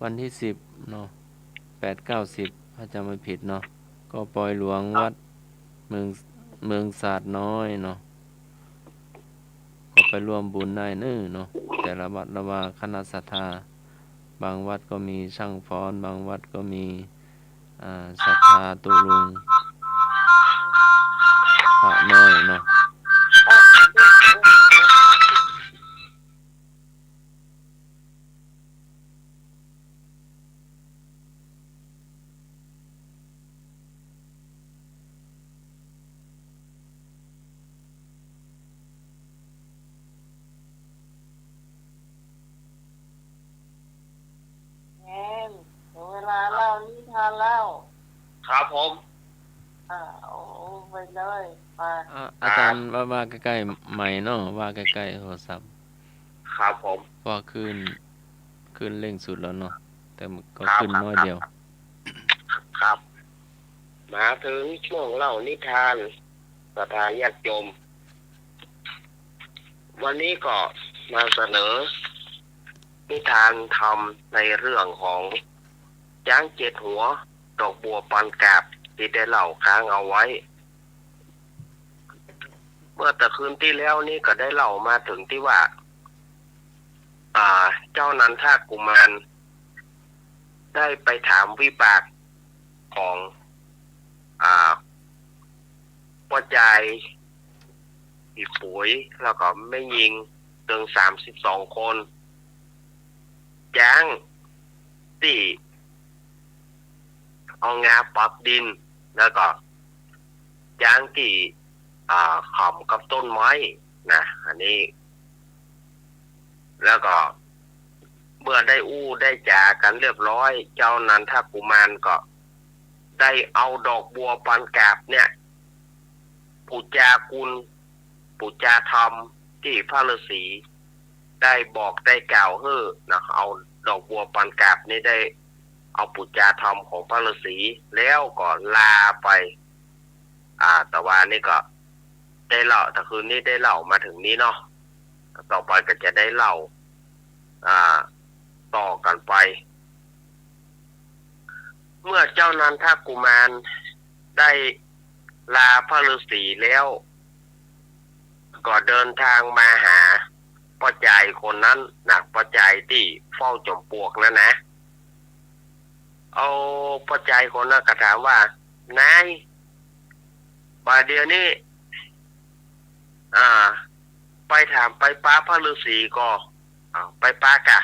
วันที่สิบเนาะ แปด เก้า สิบ ถ้าจำไม่ผิดเนาะ ก็ปอยหลวงวัดเมือง เมืองสาดน้อยเนาะ ก็ไปร่วมบุญได้เนอะเนาะ แต่ละวัดละวาคณะศรัทธา บางวัดก็มีช่างฟ้อน บางวัดก็มี อ่า ศรัทธาตุ๊ลุงพระน้อยเนาะ แม่น ถึงเวลาเล่านิทานแล้ว ครับผม อ่า โอ้ ไปเลย ไป อ่า อาจ๋ารย์ว่า ว่าใก้ๆ ไมค์เนาะ ว่าใก้ๆ โทรศัพท์ ครับผม เพราะว่าคลื่น คลื่นเร่งสุดแล้วเนาะ แต่มันก็ ครับ ขึ้น ครับ น้อยเดียว ครับ ครับ มาเถิงช่วงเล่านิทาน ศรัทธาญาติโยม วันนี้ก็มาเสนอนิทานธรรมในเรื่องของจ๊างเจ็ดหัว ดอกบัวปานกาบ ตี้ได้เล่าค้างเอาไว้ เมื่อแต่คืนตี้แล้วนี้ก็ได้เล่ามาเถิงตี้ว่า อ่า เจ้านันทกุมาร ได้ไปถามวิบากของ อ่า ป้อจาย อี่ป๋วย แล้วก็แม่ญิง เถิงสามสิบสองคน จ๊างตี้เอางาปักดิน แล้วก็จ๊างตี้ อ่า ขำกับต้นไม้นะ อันนี้ แล้วก็เมื่อได้อู้ได้จ๋ากั๋นเรียบร้อย เจ้านันทกุมารก็ได้เอาดอกบัวปานกาบเนี่ย ปู๋จากุณ ปู๋จาธรรมตี้พระฤาษีได้บอกได้กล่าวหื้อนะ เอาดอกบัวปานกาบนี่ได้ เอาปู๋จาธรรมของพระฤาษี แล้วก็ลาไป อ่า แต่ว่านี่ก็ได้เล่า แต่คืนนี้ได้เล่ามาเถิงนี้เนาะ ต่อไปก็จะได้เล่า อ่า ต่อกั๋นไป เมื่อเจ้านันทกุมารได้ลาพระฤาษีแล้ว ก็เดินทางมาหาป้อจายคนนั้นนะ ป้อจายตี้เฝ้าจอมปลวกนั้นนะ เอาป้อจายคนนั้นก็ถามว่า นาย บ่าเดี่ยวนี้ อ่า ไปถามไปปะพระฤาษีก่อ อ้าว ไปปะก่ะ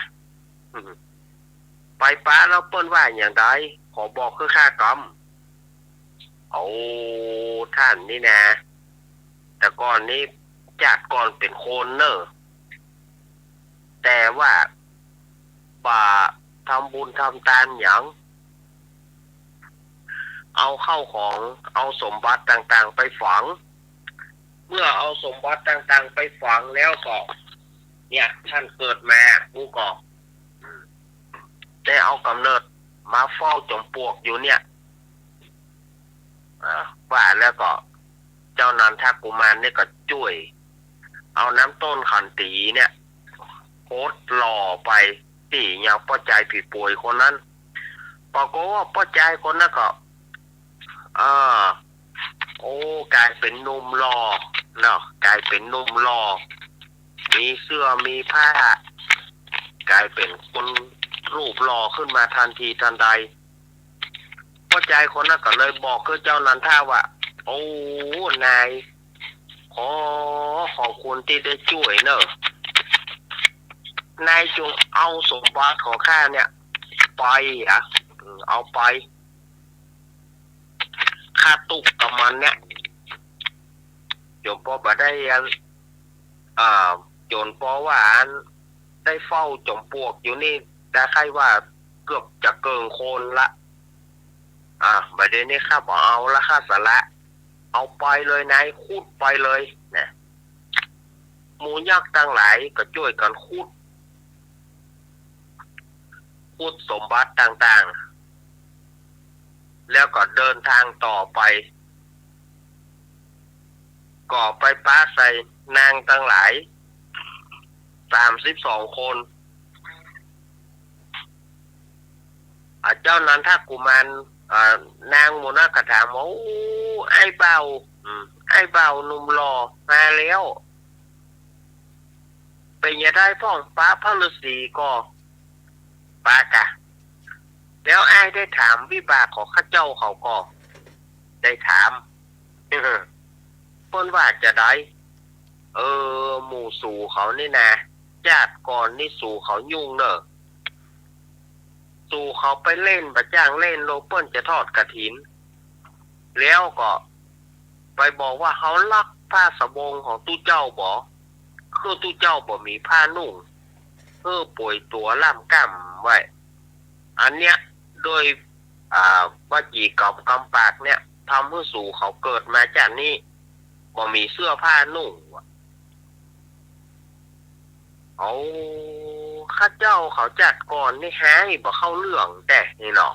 ไปปะแล้วเปิ้นว่าอย่างใด ขอบอกหื้อข้ากำ โอ้ ต้านนี่นา แต่ก่อนนี้ จากก่อนเป๋นคนเน่อ แต่ว่าบ่าทำบุญทำตานหยัง เอาเข้าของ เอาสมบัติต่างๆ ไปฝัง เมื่อเอาสมบัติต่างๆ ไปฝังแล้วก็ เนี่ย ต้านเกิดมา กูก็ ได้เอาก๋ำเนิดมาเฝ้าจอมปลวกอยู่เนี่ย อ่า ว่าแล้วก็ เจ้านันทกุมารเนี่ยก็จ้วย เอาน้ำต้นขันตีเนี่ย หดหล่อไปตี้ยังป้อจายผีป่วยคนนั้น ปรากฏว่าป้อจายคนนั้นก็ อ่า โอ้ ก๋ายเป๋นหนุ่มหล่อเนาะ ก๋ายเป๋นหนุ่มหล่อ มีเสื้อมีผ้า ก๋ายเป๋นคนรูปหล่อขึ้นมาทันทีทันใด ป้อจายคนนั้นก็เลยบอกกับเจ้านันทะว่า โอ้ นาย ขอขอบคุณตี้ได้จ้วยเน่อ นายจงเอาสมบัติของข้าเนี่ย ไปอะ อืม เอาไป ข้าตุ๊กกับมันเนี่ย จ๋นปอบ่ได้ อ่า จ๋นปอว่าอัน ได้เฝ้าจ๋อมปลวกอยู่นี่ ได้ใค่ว่าเกือบจะเกิ่งคนละ อ่า บ่าเดี่ยวนี้ข้าบ่เอาละ ข้าสละ เอาไปเลยนาย ขุดไปเลยนะ หมู่ยักษ์ตังหลายก็จ้วยกั๋นขุด ขุดสมบัติต่างๆ แล้วก็เดินทางต่อไป ก็ไปปะใส่นางตังหลาย สามสิบสองคน อ่า เจ้านันทกุมาร อ่า นางหมู่นั้นก็ถามว่า โอ้ อ้ายบ่าว อืม อ้ายบ่าวหนุ่มหล่อมาแล้ว เป๋นจะใดพ่อง ปะพระฤาษีก่อ ปะก่ะ แล้วอ้ายได้ถามวิบากของข้าเจ้าเขาก่อ ได้ถาม เปิ้นว่าจะใด เออ หมู่สูเขานี่นะ จาติก่อนนี่สูเขายุ่งเน่อ สูเขาไปเล่นบ่าจ้างเล่นโล เปิ้นจะทอดกฐิน แล้วก็ไปบอกว่าเฮาลักผ้าสบงของตุ๊เจ้าบ่ คือตุ๊เจ้าบ่มีผ้านุ่ง เออ ป่วยตั๋วล่ำก้ำไว้ อันเนี้ย โดย อ่า วจีกรรมกำปากเนี่ย ทำหื้อสูเขาเกิดมาจาตินี้ บ่มีเสื้อผ้านุ่ง เอา ข้าเจ้าเขาจาติก่อนนี่ฮ้ายบ่เข้าเรื่องแต๊นี่เนาะ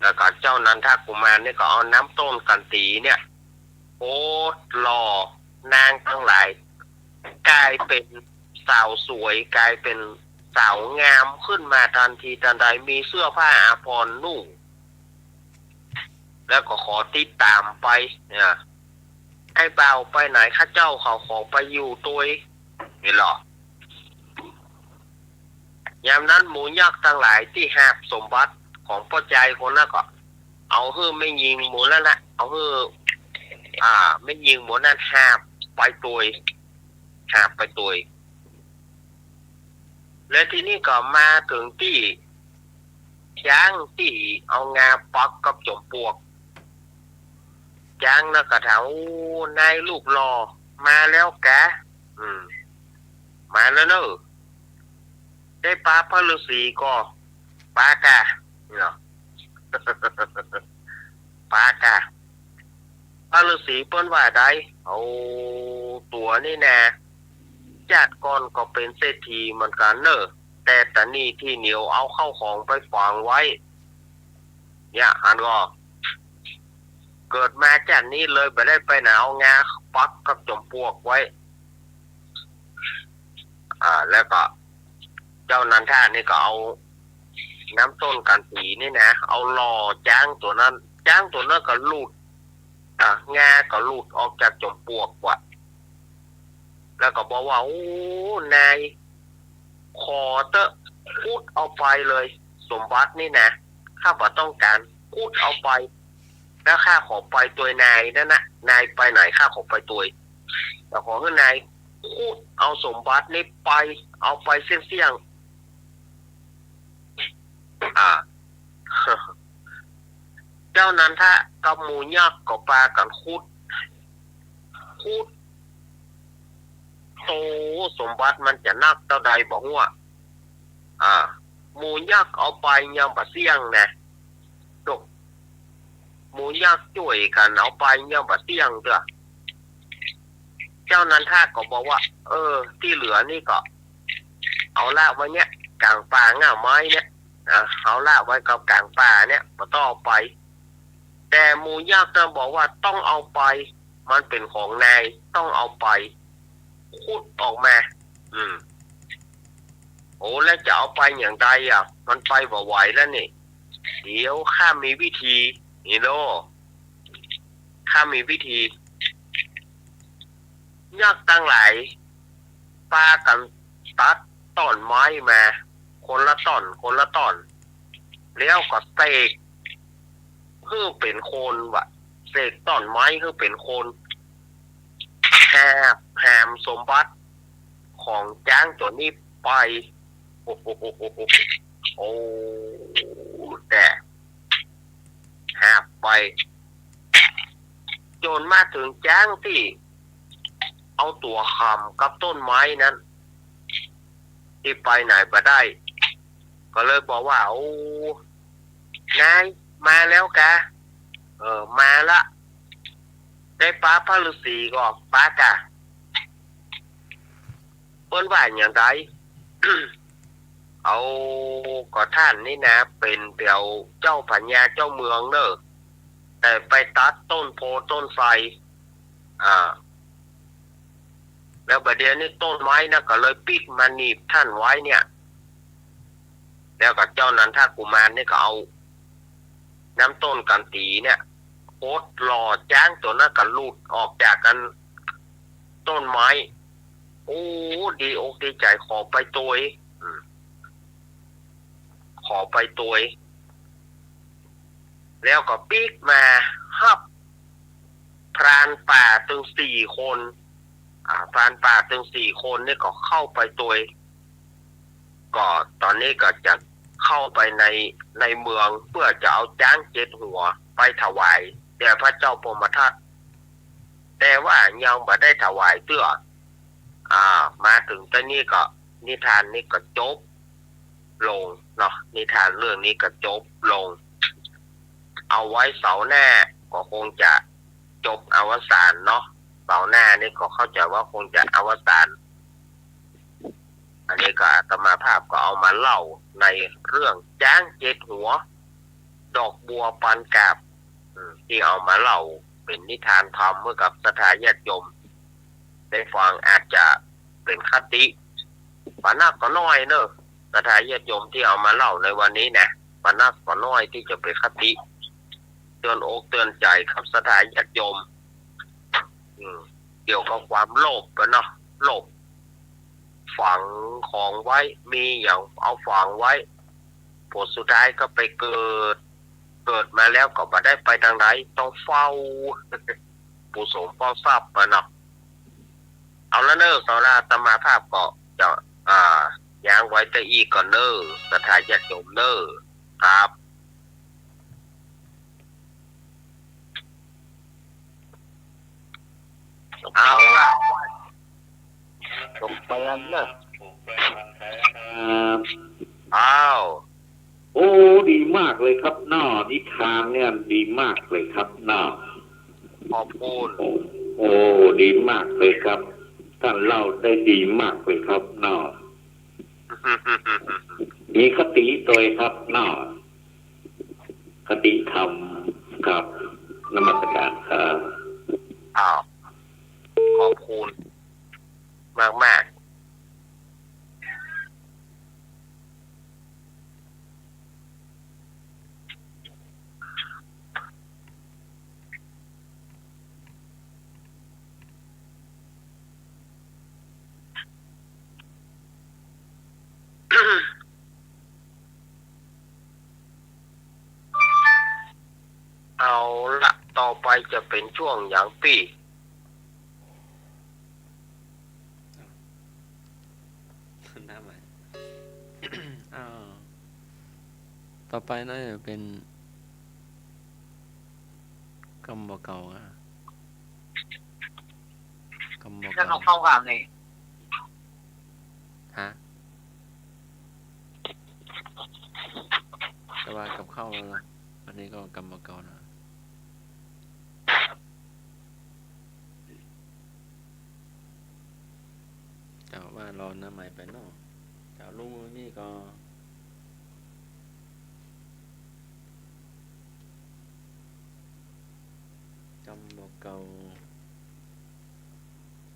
แล้วก็เจ้านันทกุมารนี่ก็เอาน้ำต้นกันตีเนี่ย โอ๊ตหล่อนางตังหลาย ก๋ายเป๋นสาวสวย ก๋ายเป๋นสาวงามขึ้นมาตันทีตันใด มีเสื้อผ้าอาภรณ์นุ่ง แล้วก็ขอติดต๋ามไป เนี่ย อ้ายบ่าวไปไหน ข้าเจ้าเขาขอไปอยู่ตวย นี่เนาะ ยามนั้นหมู่ยักษ์ตังหลายตี้หาบสมบัติของป้อจายคนนั้นก็ เอาหื้อแม่ญิงหมู่นั้นนะ เอาหื้อ อ่า แม่ญิงหมู่นั้นหาบไปตวย หาบไปตวย และทีนี้ก็มาเถิงตี้จ๊างตี้เอางาปักกับจ๋อมปลวก จ๊างนั้นก็ถาม โอ้ นายรูปหล่อ มาแล้วกา อืม มาแล้วเน่อ ได้ปะพระฤาษีก่อ ปะก่ะ เนาะ ปะก่ะ พระฤาษีเปิ้นว่าใด เอาตั๋วนี่นา จาติก่อนก็เป๋นเศรษฐีเหมือนกั๋นเน่อ แต่ตะนี้ตี้เหนียวเอาเข้าของไปฝังไว้ เนี่ย หันก่อ เกิดมาจาตินี้เลยบ่ได้ไปไหน เอางาปักกับจ๋อมปลวกไว้ อ่า แล้วก็ เจ้านันทะนี่ก็เอาน้ำต้นกันตีนี่นะ เอาหล่อจ๊างตั๋วนั้น จ๊างตั๋วนั้นก็หลุด อ่ะ งาก็หลุดออกจากจ๋อมปลวกว่ะ แล้วก็บอกว่า โอ้ นาย ขอเต๊อะ ขุดเอาไปเลย สมบัตินี่นะ ข้าบ่ต้องก๋าน ขุดเอาไป แล้วข้าขอไปตวยนายนั้นนะ นายไปไหนข้าขอไปตวย แต่ขอหื้อนายขุดเอาสมบัตินี้ไป เอาไปเสี้ยงๆ อ่า เจ้านันทะกับหมู่ยักษ์ก็ปากั๋นขุด ขุด โต สมบัติมันจะนักเต้าใดบ่ฮู้อะ อ่า หมู่ยักษ์เอาไปยังบ่เสี้ยงนะ ตก หมู่ยักษ์จ้วยกั๋นเอาไปยังบ่เสี้ยงเตื้อ เจ้านันทะก็บอกว่า เออ ตี้เหลือนี่ก็ เอาละไว้เนี่ย ก๋างป่าง่าไม้เนี่ย อ่า เอาละไว้กับก๋างป่าเนี่ย บ่ต้องเอาไป แต่หมู่ยักษ์นั้นบอกว่าต้องเอาไป มันเป๋นของนาย ต้องเอาไป ขุดออกมา อืม โอ้ แล้วจะเอาไปอย่างใดอ่ะ มันไปบ่ไหวแล้วนี่ เดี๋ยวข้ามีวิธี นี่โล ข้ามีวิธี ยักษ์ตังหลาย ปากั๋นตัดต้นไม้มา คนละต้น คนละต้น แล้วก็เสก หื้อเป๋นคนว่ะ เสกต้นไม้หื้อเป๋นคน หาบหามสมบัติของจ๊างตั๋วนี้ไป โอ้โห โอ้ ไป จ๋นมาเถิงจ๊างตี้เอาตั๋วขำกับต้นไม้นั้น ตี้ไปไหนบ่ได้ ก็เลยบอกว่า โอ้ นาย มาแล้วกา เออ มาละ ได้ปะพระฤาษีก่อ ปะกา เปิ้นว่าอย่างใด เอา ก็ต้านนี่นะ เป๋นเตียวเจ้าพญาเจ้าเมืองเน่อ แต่ไปตัดต้นโพธิ์ต้นไทร อ่า แล้วบ่าเดี่ยวนี้ต้นไม้นะ ก็เลยปิ๊กมาหนีบต้านไว้เนี่ย แล้วก็เจ้านันทกุมารนี่ก็เอา น้ำต้นกันตีเนี่ย ปลดหล่อจ๊างตั๋วนั้นก็หลุดออกจากกันต้นไม้ โอ้ ดีอกดีใจ๋ ขอไปตวย อืม ขอไปตวย แล้วก็ปิ๊กมาฮับพรานป่าตึงสี่คน อ่า พรานป่าตึงสี่คนนี่ก็เข้าไปตวย ก็ต๋อนนี้ก็จะเข้าไปใน ในเมืองเปื้อจะเอาจ๊างเจ็ดหัวไปถวายแด่พระเจ้าพรหมทัต แต่ว่ายังบ่ได้ถวายเตื้อ อ่า มาเถิงต๋อนนี้ก็นิทานนี้ก็จบลงเนาะ นิทานเรื่องนี้ก็จบลง เอาไว้เสาร์หน้าก็คงจะจบอวสานเนาะ เสาร์หน้านี่ก็เข้าใจ๋ว่าคงจะอวสาน อันนี้ก็อาตมาภาพก็เอามาเล่าในเรื่องจ๊างเจ็ดหัว ดอกบัวปันกาบ อืม ตี้เอามาเล่าเป๋นนิทานธรรมหื้อกับศรัทธาญาติโยมได้ฟัง อาจจะเป๋นคติ บ่านักก็น้อยเน่อ ศรัทธาญาติโยมตี้เอามาเล่าในวันนี้นะ บ่านักก็น้อยตี้จะเป๋นคติ เตือนอกเตือนใจ๋กับศรัทธาญาติโยม อืม เกี่ยวกับความโลภอะเนาะ โลภ ฝังของไว้ มีหยังเอาฝังไว้ ผลสุดท้ายก็ไปเกิด เกิดมาแล้วก็บ่ได้ไปตางใด ต้องเฝ้า ปู่โสมเฝ้าทรัพย์อะเนาะ เอาละเน่อ เสาร์หน้าอาตมาภาพก็จะ อ่า ย้างไว้แต่อี้ก่อนเน่อ ศรัทธาญาติโยมเน่อ ครับ เอาละ จบไปแล้วเนอะ ครับ อ้าว โอ้ ดีมากเลยครับเนาะ นิทานเนี่ยดีมากเลยครับเนาะ ขอบคุณ โอ้ โอ้ ดีมากเลยครับ ต้านเล่าได้ดีมากเลยครับเนาะ มีคติตวยครับเนาะ คติธรรมครับ นมัสการครับ อ้าว ขอบคุณมากๆ เอาละ ต่อไปจะเป๋นช่วงหยังปี้ หน้าใหม่ อ้าว ต่อไปน่าจะเป๋น กำบ่าเก่าอะ กำบ่า แล้ว เก่า เอาเข้าความนี่ ฮะ แต่ว่ากับข้าวแล้วล่ะ อันนี้ก็กำบ่าเก่านะ แต่ว่ารอหน้าใหม่ไปเนาะ เจ้าลุงนี่ก็ กำบ่าเก่า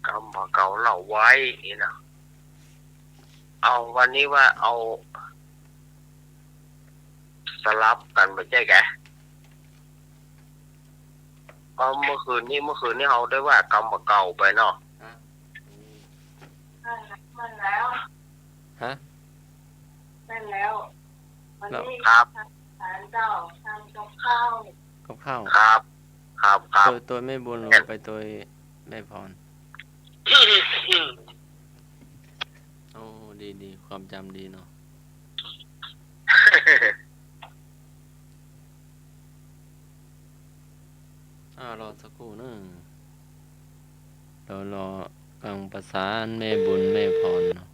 กำบ่าเก่าเล่าไว้นี่นะ เอาวันนี้ว่าเอา สลับกั๋นบ่ใจ้แก ก็เมื่อคืนนี้ เมื่อคืนนี้เฮาได้ว่ากำบ่าเก่าไปเนาะ ฮะ อืม แม่นแล้ว ฮะ แม่นแล้ว วันนี้ ครับ ศาลเจ้า ทำกับข้าว กับข้าว ครับ ครับ ครับ ตวย ตวยแม่บุญหรือว่าไปตวยแม่พร โอ้ ดี ดี ความจ๋ำดีเนาะ รอสักครู่เน่อ เดี๋ยวรอฟังประสานแม่บุญแม่พรเนาะ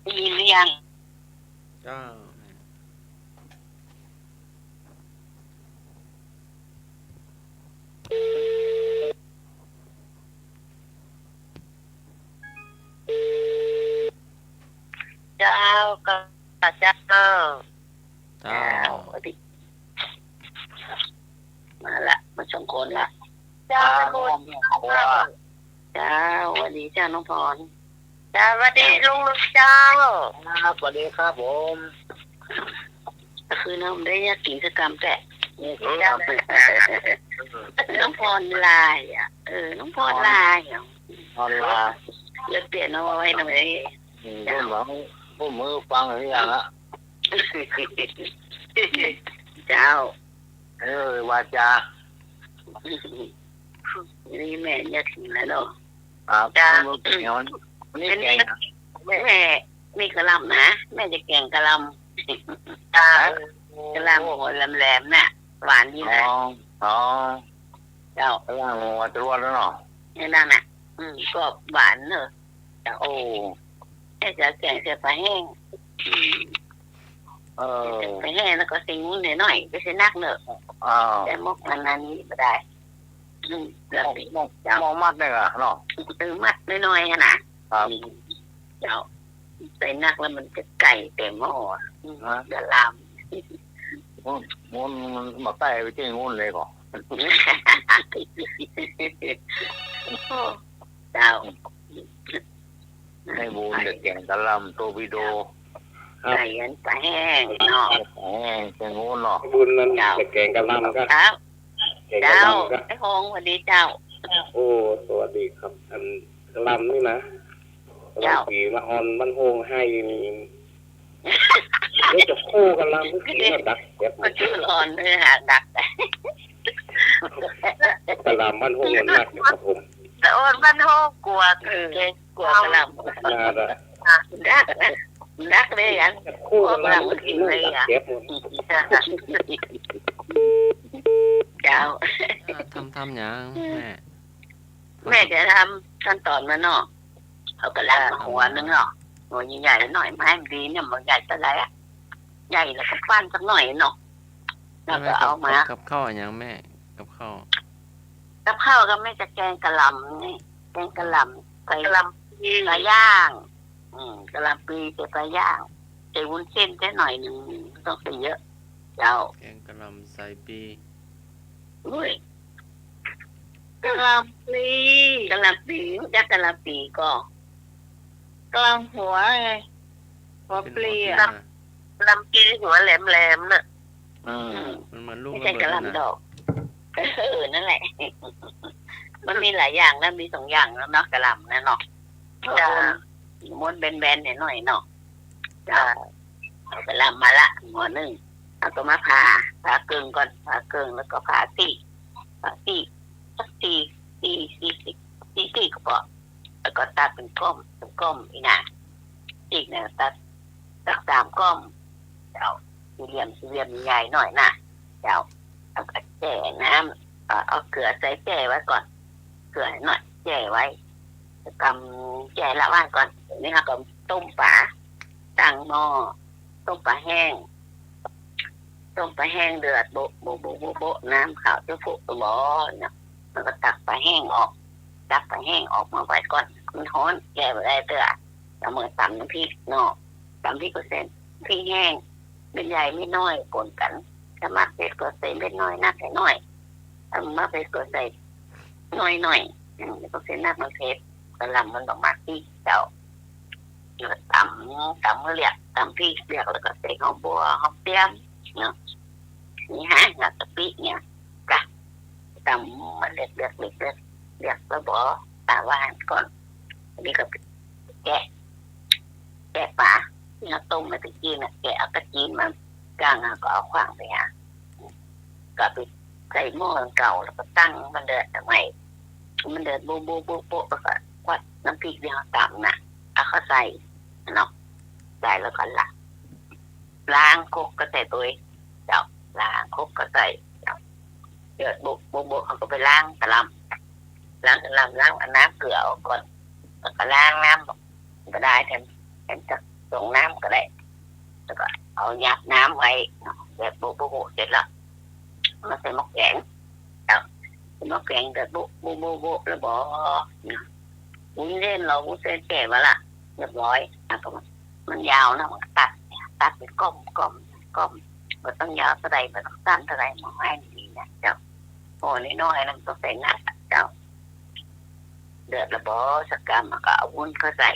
ได้ยินหรือยัง เจ้า เจ้า ก็ เจ้า เจ้า เจ้า สวัสดี มาละ มาสองคนละ เจ้า ครับ แม่ครัว เจ้า สวัสดีเจ้าน้องพร เจ้า สวัสดีลุง ลุงเจ้า ครับ สวัสดีครับผม ก็คือน้องได้ยากินสักกำแต่ นี่ เจ้า น้องพรลายอ่ะ เออ น้องพรลายอ่ะ พรลาย แล้วเปลี่ยนเอาไว้หน่อย อืม เจ้า ผม ผมมือฟังหรือยังอะ เจ้า เออ วาจา นี่แม่เนี่ยถึงแล้วเนาะ ครับ เจ้า วันนี้แกง แม่ แม่ มีกะหล่ำนะ แม่จะแกงกะหล่ำ เจ้า ฮะ กะหล่ำหัวแหลมๆ น่ะ หวานดีนะ อ๋อ อ๋อ เจ้า กะหล่ำหัวจรวดแล้วเนาะ นี่นั่นน่ะ อืม กรอบหวานเนอะ เจ้า โอ้ แม่จะแกงใส่ปลาแห้ง อืม เออ ใส่ปลาแห้งแล้วก็ใส่งุ้นหน่อยๆ จะใส่นักเนอะ อ่า ใส่หมกอันนั้นนี่บ่ได้ อืม แล้ว หมก หมก เจ้า หมกมัดเนี่ยเหรอเนาะ เออ มัดน้อยๆ หั่นน่ะ ครับ อืม เจ้า ใส่นักแล้วมันจะไก่เต็มหม้ออ่ะ อืม ฮะ เดี๋ยวลาม มัน มันมาใต้ไปเจ้างุ้นเลยก่อ โอ้ เจ้า แม่บุญจะแกงกะหล่ำโตบิโด ใส่อันปลาแห้งเนาะ ปลาแห้งใส่งุ้นเนาะ บุญนั้น เจ้า จะแกงกะหล่ำก็ ครับ แกงกะหล่ำก็ เจ้า ไอ้ฮอง สวัสดีเจ้า โอ้ สวัสดีครับ อันกะหล่ำนี่นะ เจ้า กะหล่ำปีมาอ่อนบ้านโฮงไฮนี่ เดี๋ยวจะคู่กะหล่ำ ก็ดี ดักเก็บ ก็คืออ่อนเลยหาดัก กะหล่ำบ้านโฮงมันนักนะครับผม แต่อ่อนบ้านโฮงกลัว เออ เกรงกลัวกะหล่ำ น่าจะ ดักนะ ดักเลยอ่ะ คู่กะหล่ำ พวกกะหล่ำกินเลยอ่ะ เก็บหมด เจ้า เอ่อ ทำ ทำหยังแม่ แม่จะทำขั้นตอนมันเนาะ เอากะหล่ำมาหัวหนึ่งเนาะ หัวใหญ่ๆ หน่อย ไม้มันดีเนี่ย มันใหญ่เท่าไหร่อะ ใหญ่แล้วก็ฟั่นสักหน่อยเนาะ แล้วก็เอามา กับ กับข้าวอะหยังแม่ กับข้าว กับข้าวก็แม่จะแกงกะหล่ำไง แกงกะหล่ำ ใส่กะหล่ำปี ปลาย่าง อืม กะหล่ำปีใส่ปลาย่าง ใส่วุ้นเส้นแค่หน่อยหนึ่ง ไม่ต้องใส่เยอะ เจ้า แกงกะหล่ำใส่ปี อุ้ย กะหล่ำปลี กะหล่ำปลี รู้จักกะหล่ำปลีก่อ กะหล่ำหัวไง หัวปลีอะ เป็นหัวปลีนะ กะหล่ำปลีหัวแหลมๆ น่ะ อืม อืม มันเหมือนลูก ไม่ใช่ ระเบิด กะหล่ำ น่ะ ดอก เออ นั่นแหละ มันมีหลายอย่างนะ มีสองอย่างแล้วเนาะ กะหล่ำนะเนาะ จ้ะ ม้วนแบนๆ หน่อยๆ เนาะ จ้ะ เอากะหล่ำมาละ หัวหนึ่ง เอาก็มาผ่า ผ่าเกิ่งก่อน ผ่าเกิ่ง แล้วก็ผ่าซี่ ผ่าซี่ สักซี่ ซี่ ซี่ ซี่ ซี่ก็พอ แล้วก็ตัดเป็นก้อม เป็นก้อมอีกนะ ซี่นะ ตัดสักสามก้อม เจ้า สี่เหลี่ยม สี่เหลี่ยมใหญ่หน่อยนะ เจ้า แล้วก็แช่น้ำ เอา เอาเกลือใส่แช่ไว้ก่อน เกลือหน่อย แช่ไว้ กำแช่ละไว้ก่อน นี่เราก็ต้มปลา ตั้งหม้อ ต้มปลาแห้ง ต้มปลาแห้งเดือด โบ๊ะ โบ๊ะ โบ๊ะ โบ๊ะ โบ๊ะ น้ำขาวจะโผล่ตัวเนาะ แล้วก็ตักปลาแห้งออก ตักปลาแห้งออกมาไว้ก่อน มันฮ้อน แช่บ่ได้เตื้อ แล้วมาตำน้ำพริกเนาะ ตำพริกก็ใส่พริกแห้ง เม็ดใหญ่เม็ดน้อยปนกัน ถ้ามักเผ็ดก็ใส่เม็ดน้อยนักหน่อย ถ้าบ่มักเผ็ดก็ใส่น้อยหน่อย อืม แล้วก็ใส่นักมันเผ็ด กะหล่ำมันบ่มักพริกเจ้า แล้วก็ตำ ตำเรียก ตำพริกเรียก แล้วก็ใส่หอมบัว หอมเปียมเนาะ นี่ฮะ แล้วกะปิเนี่ย กะ ตำมันเรียก เรียก เรียก เรียก เรียกแล้วบ่ ตาหวานก่อน อันนี้ก็แกะ แกะปลาที่เราต้มมาตะกี้น่ะ แกะเอากระจีนมัน ก้างเอาก็เอาขว้างไปหา ก็ไปใส่หม้อเก่า แล้วก็ตั้งมันเดือดใหม่ มันเดือดโบ๊ะโบ๊ะโบ๊ะโบ๊ะ แล้วก็ควักน้ำพริกตี้เฮาต๋ำน่ะ เอาเข้าใส่เนาะ ใส่แล้วก็ละ ล้างครกก็ใส่ตวยเจ้า ล้างครกก็ใส่เจ้า เดือดโบ๊ะโบ๊ะโบ๊ะ เฮาก็ไปล้างกะละมัง ล้างกะละมัง ล้างเอาน้ำเกลือออกก่อน แล้วก็ล้างน้ำก็ได้ แถม แถมสักสองน้ำก็ได้ แล้วก็เอาหยาดน้ำไว้เนาะ เดือดโบ๊ะโบ๊ะโบ๊ะเสร็จแล้ว มาใส่หม้อแก๋งเจ้า ใส่หม้อแก๋งเดือดโบ๊ะโบ๊ะโบ๊ะโบ๊ะแล้วบ่ วุ้นเส้น รอวุ้นเส้นแก่มาละ เรียบร้อย แล้วก็มันยาวนะ มันก็ตัด ตัดเป็นก้อม ก้อม ก้อม บ่ต้องยาวเต้าใด บ่ต้องสั้นเต้าใด หม้อให้มันดีนะเจ้า หม้อน้อยๆ นะ มันต้องใส่นักเจ้า เดือดแล้วบ่ สักกำ แล้วก็เอาวุ้นเข้าใส่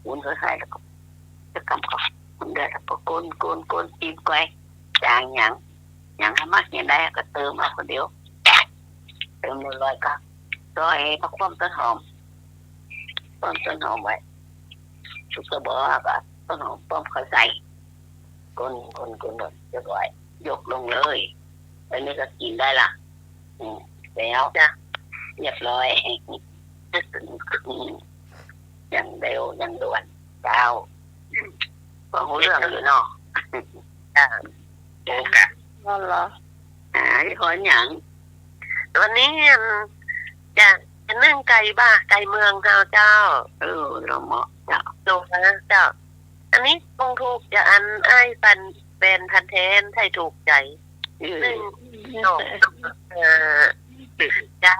วุ้นเข้าใส่แล้วก็ สักกำก็ มันเดือดแล้วก็คน คน คน ปิ้มก้อย จางหยัง หยังเฮามักหยังใดก็เติมเอาคนเดียว เติมเรียบร้อยก็ ซอยผักคว่ำต้นหอม คว่ำต้นหอมไว้ สุกแล้วบ่ ก็ต้นหอมป้อมเข้าใส่ คน คน คน คน เรียบร้อย ยกลงเลย อันนี้ก็กิ๋นได้ละ อืม แล้วจ้ะ เรียบร้อย อย่างเร็ว อย่างด่วน เจ้า ก็ฮู้เรื่องอยู่เนาะ จ้ะ โอเค นั่นเหรอ อ่า อีพ่อหยัง วันนี้ อัน อยากจะนึ่งไก่บ่า ไก่เมืองเฮาเจ้า เออ ลองเหมาะเจ้า ถูกนะเจ้า อันนี้คงถูกจะอันอ้ายปัน แฟนพันธุ์แท้ไทยถูกใจ๋ อืม นึ่ง สอง เอ่อ เจ้า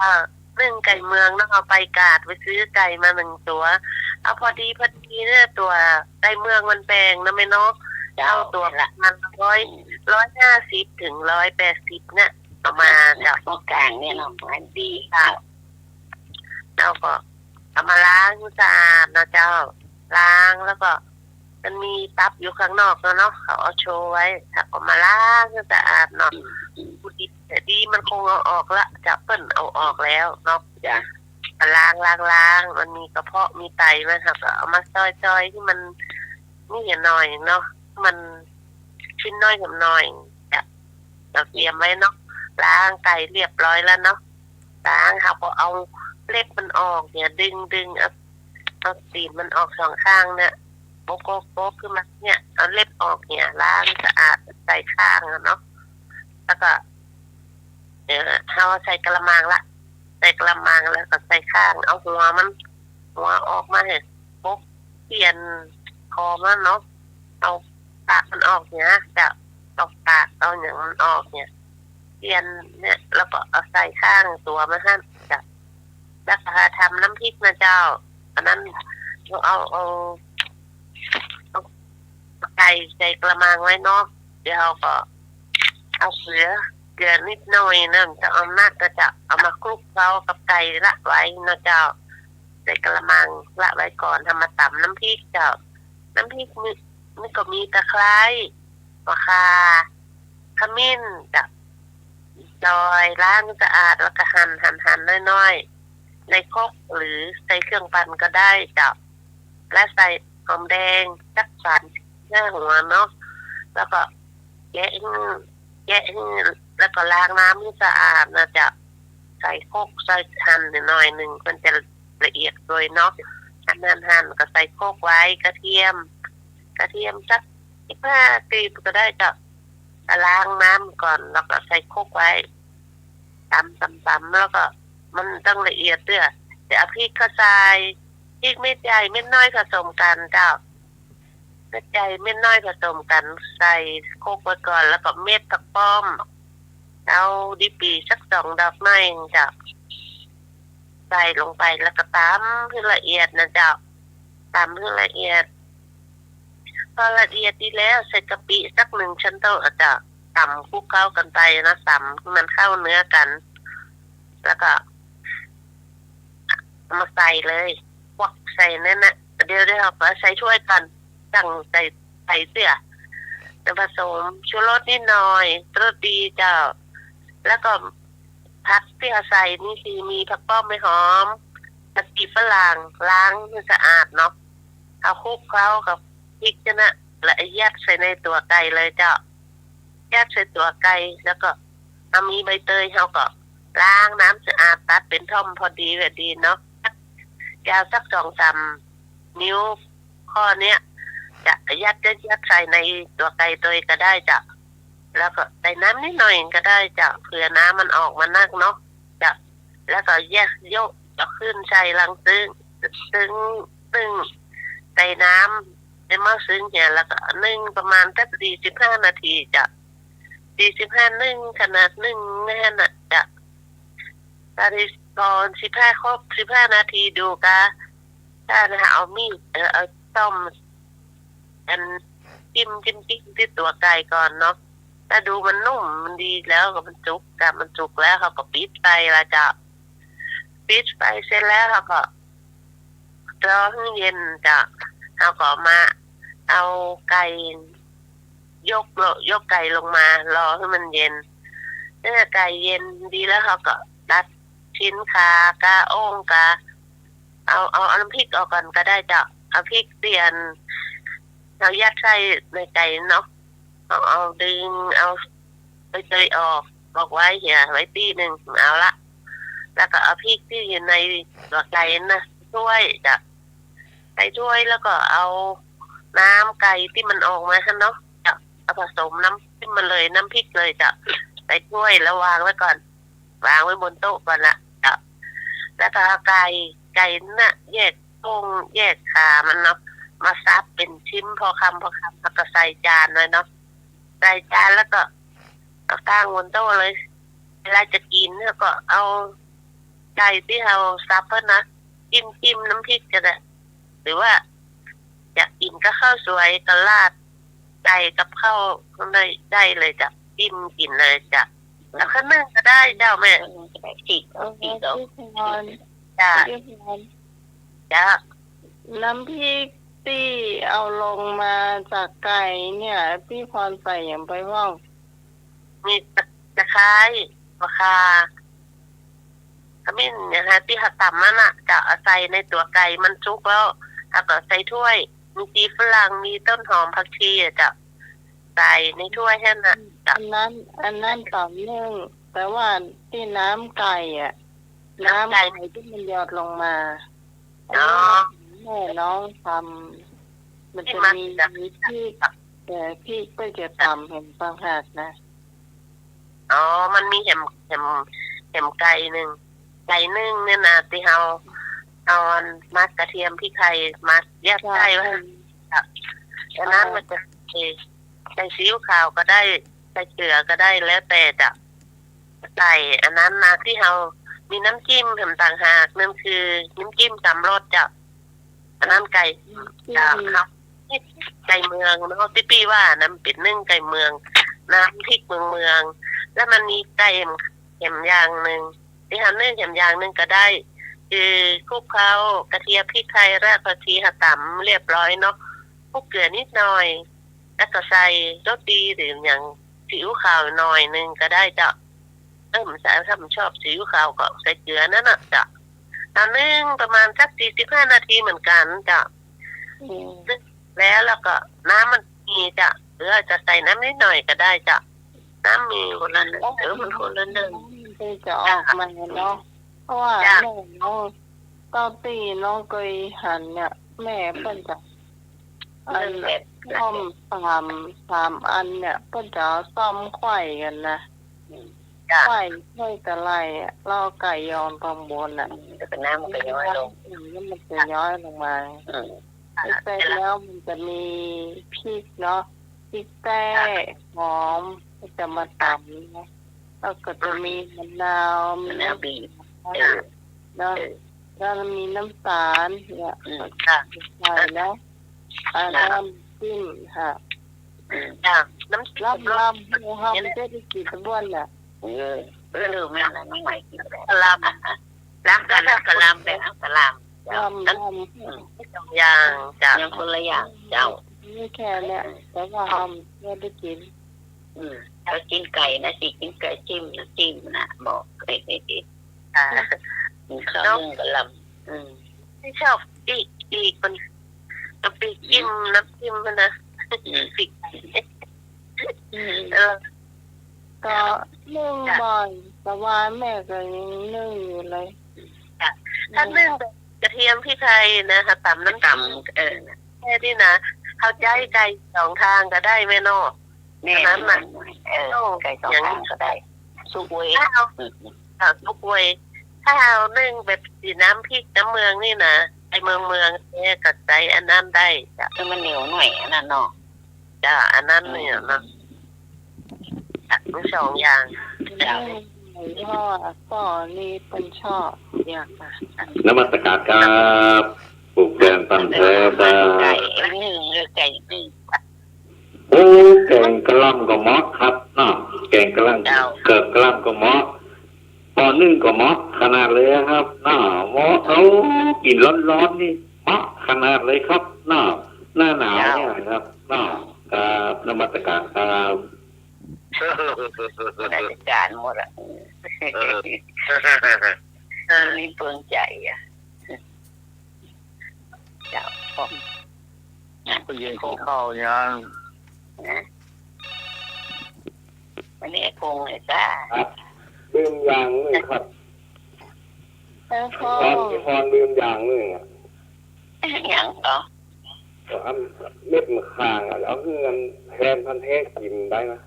นึ่งไก่เมืองเนาะ เอาไปกาดไปซื้อไก่มาหนึ่งตั๋ว เอาพอดีพอดีเนี่ย ตั๋วไก่เมืองมันแปงนะแม่เนาะ เจ้า เอาตั๋วละ ประมาณร้อย อืม ร้อยห้าสิบถึงร้อยแปดสิบเนี่ย ประมาณเจ้า พอกลางเนี่ยเนาะ มันดี เจ้า แล้วก็เอามาล้างสะอาดนะเจ้า ล้างแล้วก็ มันมีตับอยู่ข้างนอกแล้วเนาะ เขาเอาโชว์ไว้ เขาก็มาล้างให้สะอาดเนาะ อืม ผู้ดีแต่ดีมันคงเอาออกละ จะเปิ้นเอาออกแล้วเนาะ จ้ะ มาล้าง ล้าง ล้าง มันมีกระเพาะ มีไตมัน เขาก็เอามาซอยๆ ที่มันนี่หน่อยเนาะ มันชิ้นน้อยหน่อย จ้ะ เราเตรียมไว้เนาะ ล้างไก่เรียบร้อยแล้วเนาะ ล้าง เขาก็เอาเล็บมันออกเนี่ย ดึง ดึง เอา เอาตีนมันออกสองข้างเนี่ย โป๊ก โป๊ก โป๊กขึ้นมาเนี่ย เอาเล็บออกเนี่ย ล้างสะอาดใส่ข้างอะเนาะ แล้วก็ เออ เอาใส่กะละมังละ ใส่กะละมังแล้วก็ใส่ข้าง เอาหัวมัน หัวออกมาให้โป๊ก เปลี่ยนคอมันเนาะ เอาปากมันออกเนี่ย จะเอาปาก เอาหยังมันออกเนี่ย เปลี่ยนเนี่ย แล้วก็เอาใส่ข้างตั๋วมันหั้น จ้ะ แล้วก็หาทำน้ำพริกนะเจ้า อันนั้นเอา เอา เอาไก่ใส่กะละมังไว้เนาะ เดี๋ยวก็เอาเกลือ เกลือนิดหน่อยนะ จะเอานักก็จะเอามาคลุกเคล้ากับไก่ละไว้นะเจ้า ใส่กะละมังละไว้ก่อน เอามาต๋ำน้ำพริกเจ้า น้ำพริกนี่ นี่ก็มีตะไคร้ หัวข่า ขมิ้น จ้ะ ซอย ล้างสะอาด แล้วก็หั่น หั่น หั่นน้อยๆ ในครกหรือใส่เครื่องปั่นก็ได้เจ้า และใส่หอมแดงสักสามห้าหัวเนาะ แล้วก็แกะให้ แกะให้ แล้วก็ล้างน้ำให้สะอาดนะเจ้า ใส่ครก ใส่หั่นหน่อยหนึ่ง มันจะละเอียดโดยเนาะ หั่น หั่น หั่น ก็ใส่ครกไว้ กระเทียม กระเทียมสัก สิบห้ากลีบก็ได้เจ้า ก็ล้างน้ำก่อน แล้วก็ใส่ครกไว้ ต๋ำ ต๋ำ ต๋ำ แล้วก็มันต้องละเอียดเตื้อ เดี๋ยวเอาพริกเข้าใส่ พริกเม็ดใหญ่เม็ดน้อยผสมกันเจ้า เม็ดใหญ่เม็ดน้อยผสมกัน ใส่ครกไว้ก่อน แล้วก็เม็ดผักป้อม เอาดีปี่สักสองดอกน้อยเจ้า ใส่ลงไป แล้วก็ต๋ำให้ละเอียดนะเจ้า ต๋ำให้ละเอียด พอละเอียดดีแล้ว ใส่กะปิสักหนึ่งช้อนโต๊ะอะเจ้า ต๋ำคลุกเคล้ากันไปนะ ต๋ำให้มันเข้าเนื้อกัน แล้วก็เอามาใส่เลย ควักใส่นั่นน่ะ เดี๋ยว เดี๋ยวก็ใส่ถ้วยก่อน จั่งใส่ ใส่เตื้อ จะผสมชูรสนิดหน่อย รสดีเจ้า แล้วก็ ผักตี้เอาใส่นี่สิมีผักป้อม ใบหอม ผักชีฝรั่ง ล้างให้สะอาดเนาะ เอาคลุกเคล้ากับพริกจะนะ แล้วยัดใส่ในตั๋วไก่เลยเจ้า ยัดใส่ตั๋วไก่ แล้วก็เอามีใบเตย เฮาก็ ล้างน้ำสะอาด ตัดเป๋นท่อนพอดีพอดีเนาะ ยาวสักสองสามนิ้ว ข้อเนี้ย จะยัด ยัด ยัดใส่ในตั๋วไก่ตวยก็ได้เจ้า แล้วก็ใส่น้ำนิดหน่อยก็ได้เจ้า เผื่อน้ำมันออกมานักเนาะเจ้า แล้วก็แยก ยก เอาขึ้นใส่ลังตึง ตึง นึ่ง ใส่น้ำในหม้อนึ่งเหีย แล้วก็นึ่งประมาณสักสี่สิบห้านาทีเจ้า สี่สิบห้า นึ่ง ขนาดนึ่งนั่นน่ะเจ้า ต๋อนนี้พอสิบห้า ครบสิบห้านาทีดูกา ถ้านะ เอามีด เออ เอาส้อม อัน จิ้ม จิ้ม จิ้มตี้ตั๋วไก่ก่อนเนาะ ถ้าดูมันนุ่มมันดีแล้วก็มันสุก ถ้ามันสุกแล้วเฮาก็ปิดไฟละเจ้า ปิดไฟเสร็จแล้วเฮาก็ รอหื้อเย็นเจ้า เฮาก็มาเอาไก่ ยกลง ยกไก่ลงมา รอหื้อมันเย็น เมื่อไก่เย็นดีแล้วเฮาก็ตัดชิ้นขากา โอ้งกา เอา เอา เอาน้ำพริกออกก่อนก็ได้เจ้า เอาพริกตี้อัน เฮายัดใส่ในไก่เนาะ เอา เอาดึง เอาใบเตยออก บอกไว้เหีย ไว้ตี้นึ่ง เอาละ แล้วก็เอาพริกตี้อยู่ในตั๋วไก่นะ ถ้วยเจ้า ใส่ถ้วยแล้วก็เอาน้ำไก่ตี้มันออกมาหั้นเนาะ เจ้า เอาผสมน้ำจิ้มมันเลย น้ำพริกเลยเจ้า ใส่ถ้วยแล้ววางไว้ก่อน วางไว้บนโต๊ะก่อนละเจ้า แล้วก็เอาไก่ ไก่น่ะ แยกโครงแยกขามันเนาะ มาสับเป๋นชิ้นพอคำพอคำ แล้วก็ใส่จานไว้เนาะ ใส่จานแล้วก็เอาตั้งบนโต๊ะเลย เวลาจะกิ๋นเฮาก็เอาไก่ตี้เฮาสับหั้นนะ จิ้ม จิ้มน้ำพริกก็ได้ หรือว่าจะกิ๋นกับข้าวสวยก็ราดไก่กับข้าวก็ได้ ได้เลยเจ้า จิ้มกิ๋นเลยเจ้า แล้วก็นึ่งก็ได้เจ้าแม่ ฉีก เออ ฉีกเอา พี่พร เจ้า พี่พร เจ้า น้ำพริกตี้เอาลงมาจากไก่เนี่ย พี่พรใส่หยังไปบ้าง มีตะ ตะไคร้ ข่า ขมิ้นอย่างเฮาตี้เฮาต๋ำนั่นน่ะ เจ้า เอาใส่ในตั๋วไก่มันสุกแล้ว แล้วก็ใส่ถ้วย มีจีฝรั่ง มีต้นหอม ผักชีอะเจ้า ใส่ในถ้วยหั้นน่ะเจ้า อันนั้น อันนั้นต๋อนนึ่ง แต่ว่าตี้น้ำไก่อะ น้ำไก่ น้ำไก่ตี้มันหยดลงมา อ๋อ อันนี้แม่น้องทำ มันจะมี มีพริก แต่พริกก็จะต๋ำแหมต่างหากนะ อ๋อ มันมีแหม แหม แหมไก่นึ่ง ไก่นึ่งเนี่ยนะ ตี้เฮาเอาอันหมักกระเทียมพริกไทยหมักยัดใส่ไว้ เจ้า อันนั้นมันจะใส่ ใส่ซีอิ๊วขาวก็ได้ ใส่เกลือก็ได้ แล้วแต่เจ้า ใส่อันนั้นนะ ตี้เฮามีน้ำจิ้มแหมต่างหาก นั่นคือน้ำจิ้มสามรสเจ้า อันนั้นไก่ อืม เจ้า ครับ ไก่เมืองเนาะ ตี้ปี้ว่านั้นเป๋นนึ่งไก่เมือง น้ำพริกเมืองเมือง แล้วมันมีไก่แหม แหมอย่างนึ่ง ตี้เฮานึ่งแหมอย่างนึ่งก็ได้ คือคลุกเคล้ากระเทียมพริกไทยรากผักชีเฮาต๋ำเรียบร้อยเนาะ คลุกเกลือนิดหน่อย แล้วก็ใส่รสดีหรืออย่างซีอิ๊วขาวหน่อยนึ่งก็ได้เจ้า เออ มันใส่ ถ้ามันชอบซีอิ๊วขาวก็ใส่เกลือนั่นน่ะเจ้า เอานึ่งประมาณสักสี่สิบห้านาทีเหมือนกั๋นเจ้า อืม นึ่งแล้ว แล้วก็น้ำมันมีเจ้า หรือจะใส่น้ำนิดหน่อยก็ได้เจ้า น้ำมี คนละนึ่ง เออ มันคนละนึ่ง น้ำมันจะออกมาเนาะ เพราะว่า เจ้า แม่น้อง เต้าตี้น้องเกยหันเนี่ย แม่เปิ้นจะ นึ่งแบบ ส้อมสาม สามอันเนี่ย เปิ้นจะเอาส้อมไขว่กั๋นนะ อืม เจ้า ไขว่ ไขว่ตะไลอะ แล้วเอาไก่ยองข้างบนน่ะ อืม แล้วก็น้ำมันก็ย้อยลง อืม แล้วมันจะย้อยลงมา อืม แล้วเสร็จแล้วมันจะมีพริกเนาะ พริกแต้ เจ้า หอม ก็จะมาต๋ำนะ แล้วก็จะมีมะนาว มะนาวบีบ มีน้ำ เออ เนาะ เออ แล้วมีน้ำต๋าลเนี่ย อืม ใส่แล้ว อ่า น้ำจิ้มค่ะ อืม จ้ะ น้ำจิ้ม ลำ ลำ หมูหอม เดี๋ยวนะ จะได้กิ๋นตะบ้วนน่ะ เออ เออ ลืมแล้วนะ น้องใหม่กิ๋นแล้ว กะหล่ำ ลำ กะหล่ำ กะหล่ำแบบ กะหล่ำ เจ้า ลำ ลำ อืม สองอย่าง เจ้า ยังคนละอย่าง เจ้า มีแค่เนี่ย อืม แต่ว่าหอมจะได้กิ๋น อืม ก็กิ๋นไก่นะ สิกิ๋นไก่จิ้มน้ำจิ้มนะ บอก อ่า กิ๋นข้าวนึ่งกะหล่ำ อืม ตี้ชอบปีก ปีกมัน เอาปีกจิ้ม อืม น้ำจิ้มมันนะ อืม ปีก อืม เออ ก็นึ่งบ่อย แต่ว่าแม่ก็ยังนึ่งอยู่เลย จ้ะ ถ้านึ่งแบบกระเทียมพริกไทยนะ ถ้าต๋ำน้ำ ต๋ำ เออ แค่นี้นะ เฮาใจ๊ไก่สองตางก็ได้แม่เนาะ แม่น อันนั้นน่ะ เออ โอ้ ไก่สองตางก็ได้ สุกเว้ย ถ้าเอา อืม อ่า สุกเว้ย ถ้าเอานึ่งแบบสีน้ำพริกน้ำเมืองนี่นะ ไอ้เมืองเมืองเนี่ยก็ใจ๊อันนั้นได้จ้ะ คือมันเหนียวหน่อยอันนั้นเนาะ จ้ะ อันนั้นเนี่ยนะ อืม จ้ะ มีสองอย่าง จ้ะ อืม ยี่ห้อก็นี่เปิ้นชอบอยากจะ นมัสการครับ ผู้แขวนฟังแท้ครับ ไก่นึ่ง เออ ไก่นึ่ง โอ้ แกงกะหล่ำก็เหมาะครับเนาะ แกงกะหล่ำ เจ้า เกิดกะหล่ำก็เหมาะ ปอนึ่งก็เหมาะขนาดเลยครับเนาะ เหมาะ โอ้ กิ๋นร้อนๆ นี่เหมาะขนาดเลยครับเนาะ หน้าหนาวเนี่ยครับเนาะ ครับ นมัสการครับ นมัสการหมดอะ เออ เออ นี่เปิงใจ๋อะ เจ้า ก็เย็นกิ๋นข้าวยัง นะ วันนี้คงเลยจ้า ครับ ดื่มอย่างนึ่งครับ เออ พ่อ พ่อ พ่อดื่มอย่างนึ่งอะ อย่างก็ ก็อันเม็ดมะข่าอะ เอาหื้ออันแฟนพันธุ์แท้กิ๋นได้นะ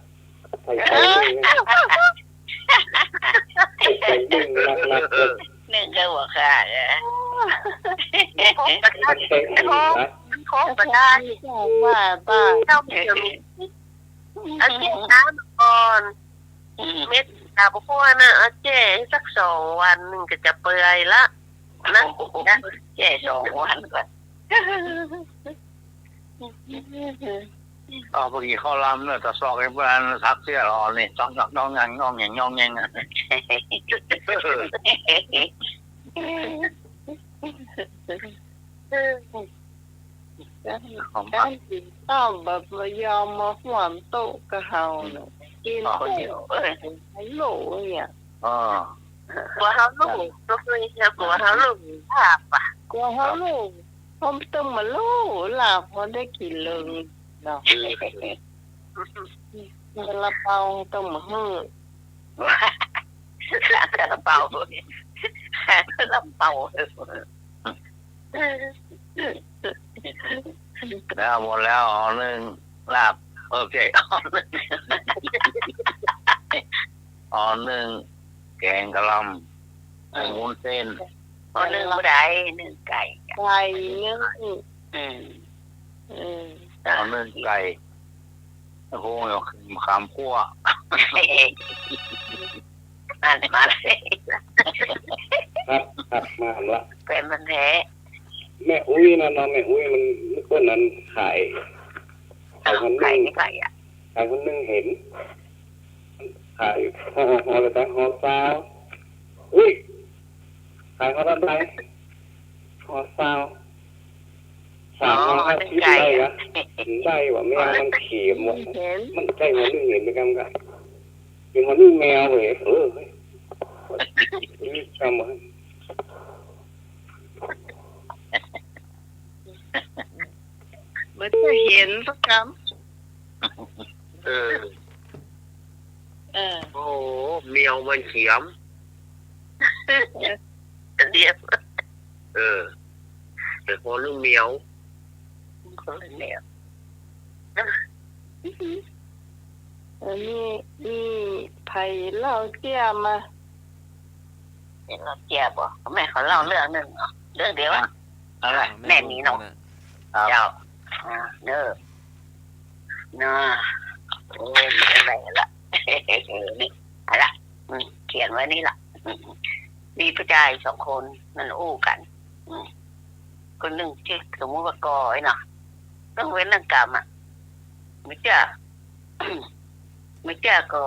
ใส่ไก่นึ่งนะ ใส่ไก่นึ่งนักๆ เลย นึ่งก็หัวขาดอะ ครบประทาน ใส่ไก่นึ่งนะ ครบประทาน ว่าบ้า เจ้าเขียวมี เอาแจ้น้ำก่อน อืม เม็ดตาบะพั่วน่ะ เอาแจ้สักสองวันนึ่งก็จะเปื่อยละ นะ โอ้โห แจ้สองวันก่อน อ๋อ เมื่อกี้ข้าวหลามเนาะ ตะซอกให้เปิ้นซักเสี้ยอ่อนนี่ ซอกๆ น้องแงง น้องแงง น้องแงงอะ ของ ของ กิ๋นข้าวแบบบ่ยอมมาฮ่วมโต๊ะกับเฮาเนาะ กิ๋น อ๋อ โต๊ะ เดี๋ยว เอ้ย ไม่รู้เนี่ย อ๋อ กั๋วเฮาลู่ ก็คือกั๋วเฮาลู่ลาบอะ กั๋วเฮาลู่ เฮาต้องมาลู่ลาบ เฮาได้กิ๋นเลยเนาะ อืม ซาลาเปาต้องมาหื้อ ซาลาเปา ซาลาเปา แล้วหมดแล้ว อ่อนึ่งลาบ เออ ใช่ อ่อนึ่ง อ่อนึ่งแกงกะหล่ำ เออ วุ้นเส้น อ่อนึ่งบ่ได้ นึ่งไก่ ไก่นึ่ง อืม อืม อ่อนึ่งไก่ โอ้โห มะขามคั่ว มาเลย มาเลย ครับ ครับ มาละ แฟนพันธุ์แท้ แม่อุ๊ยนะเนาะ แม่อุ๊ยมัน เมื่อก่อนนั้นขาย ขาย เอา คนหนึ่ง ขายไม่ขายอะ ขายคนหนึ่งเห็น ขายห่อ ห่อละเท่าใด ห่อซาว อุ๊ย ขายห่อละเท่าใด ห่อซาว สามห่อห้าสิบ อ๋อ ได้กะ ได้วะ แม่มันเข็มวะ เห็น มันใจ้ห่อนึ่งเห็นไปกำกะ เป๋นห่อนึ่งแมวเว้ย เออ เฮ้ย นี่กำวะ บ่ได้เห็นสักกำ เออ เออ โอ้โห แมวมันเขียม เดี๋ยว เออ แต่คนละแมว คนละแมว อันนี้ นี่ใผเล่าเจี้ยมา เห็นเล่าเจี้ยบ่ แม่ขอเล่าเรื่องนึ่งเนาะ เรื่องเดียวอะ อ่ะ เอาละ แม่หมีเนาะ ครับ เจ้า อ่า เด้อ เนาะ โอ้ย อะไรละ นี่ เอาละ อืม เขียนไว้นี่ละ มีผู้จายสองคน มันอู้กั๋น อืม คนนึ่งจื้อ สมมุติว่ากอไอ้เนาะ ต้องเว้นเรื่องกำอะ บ่เจื้อ บ่เจื้อก็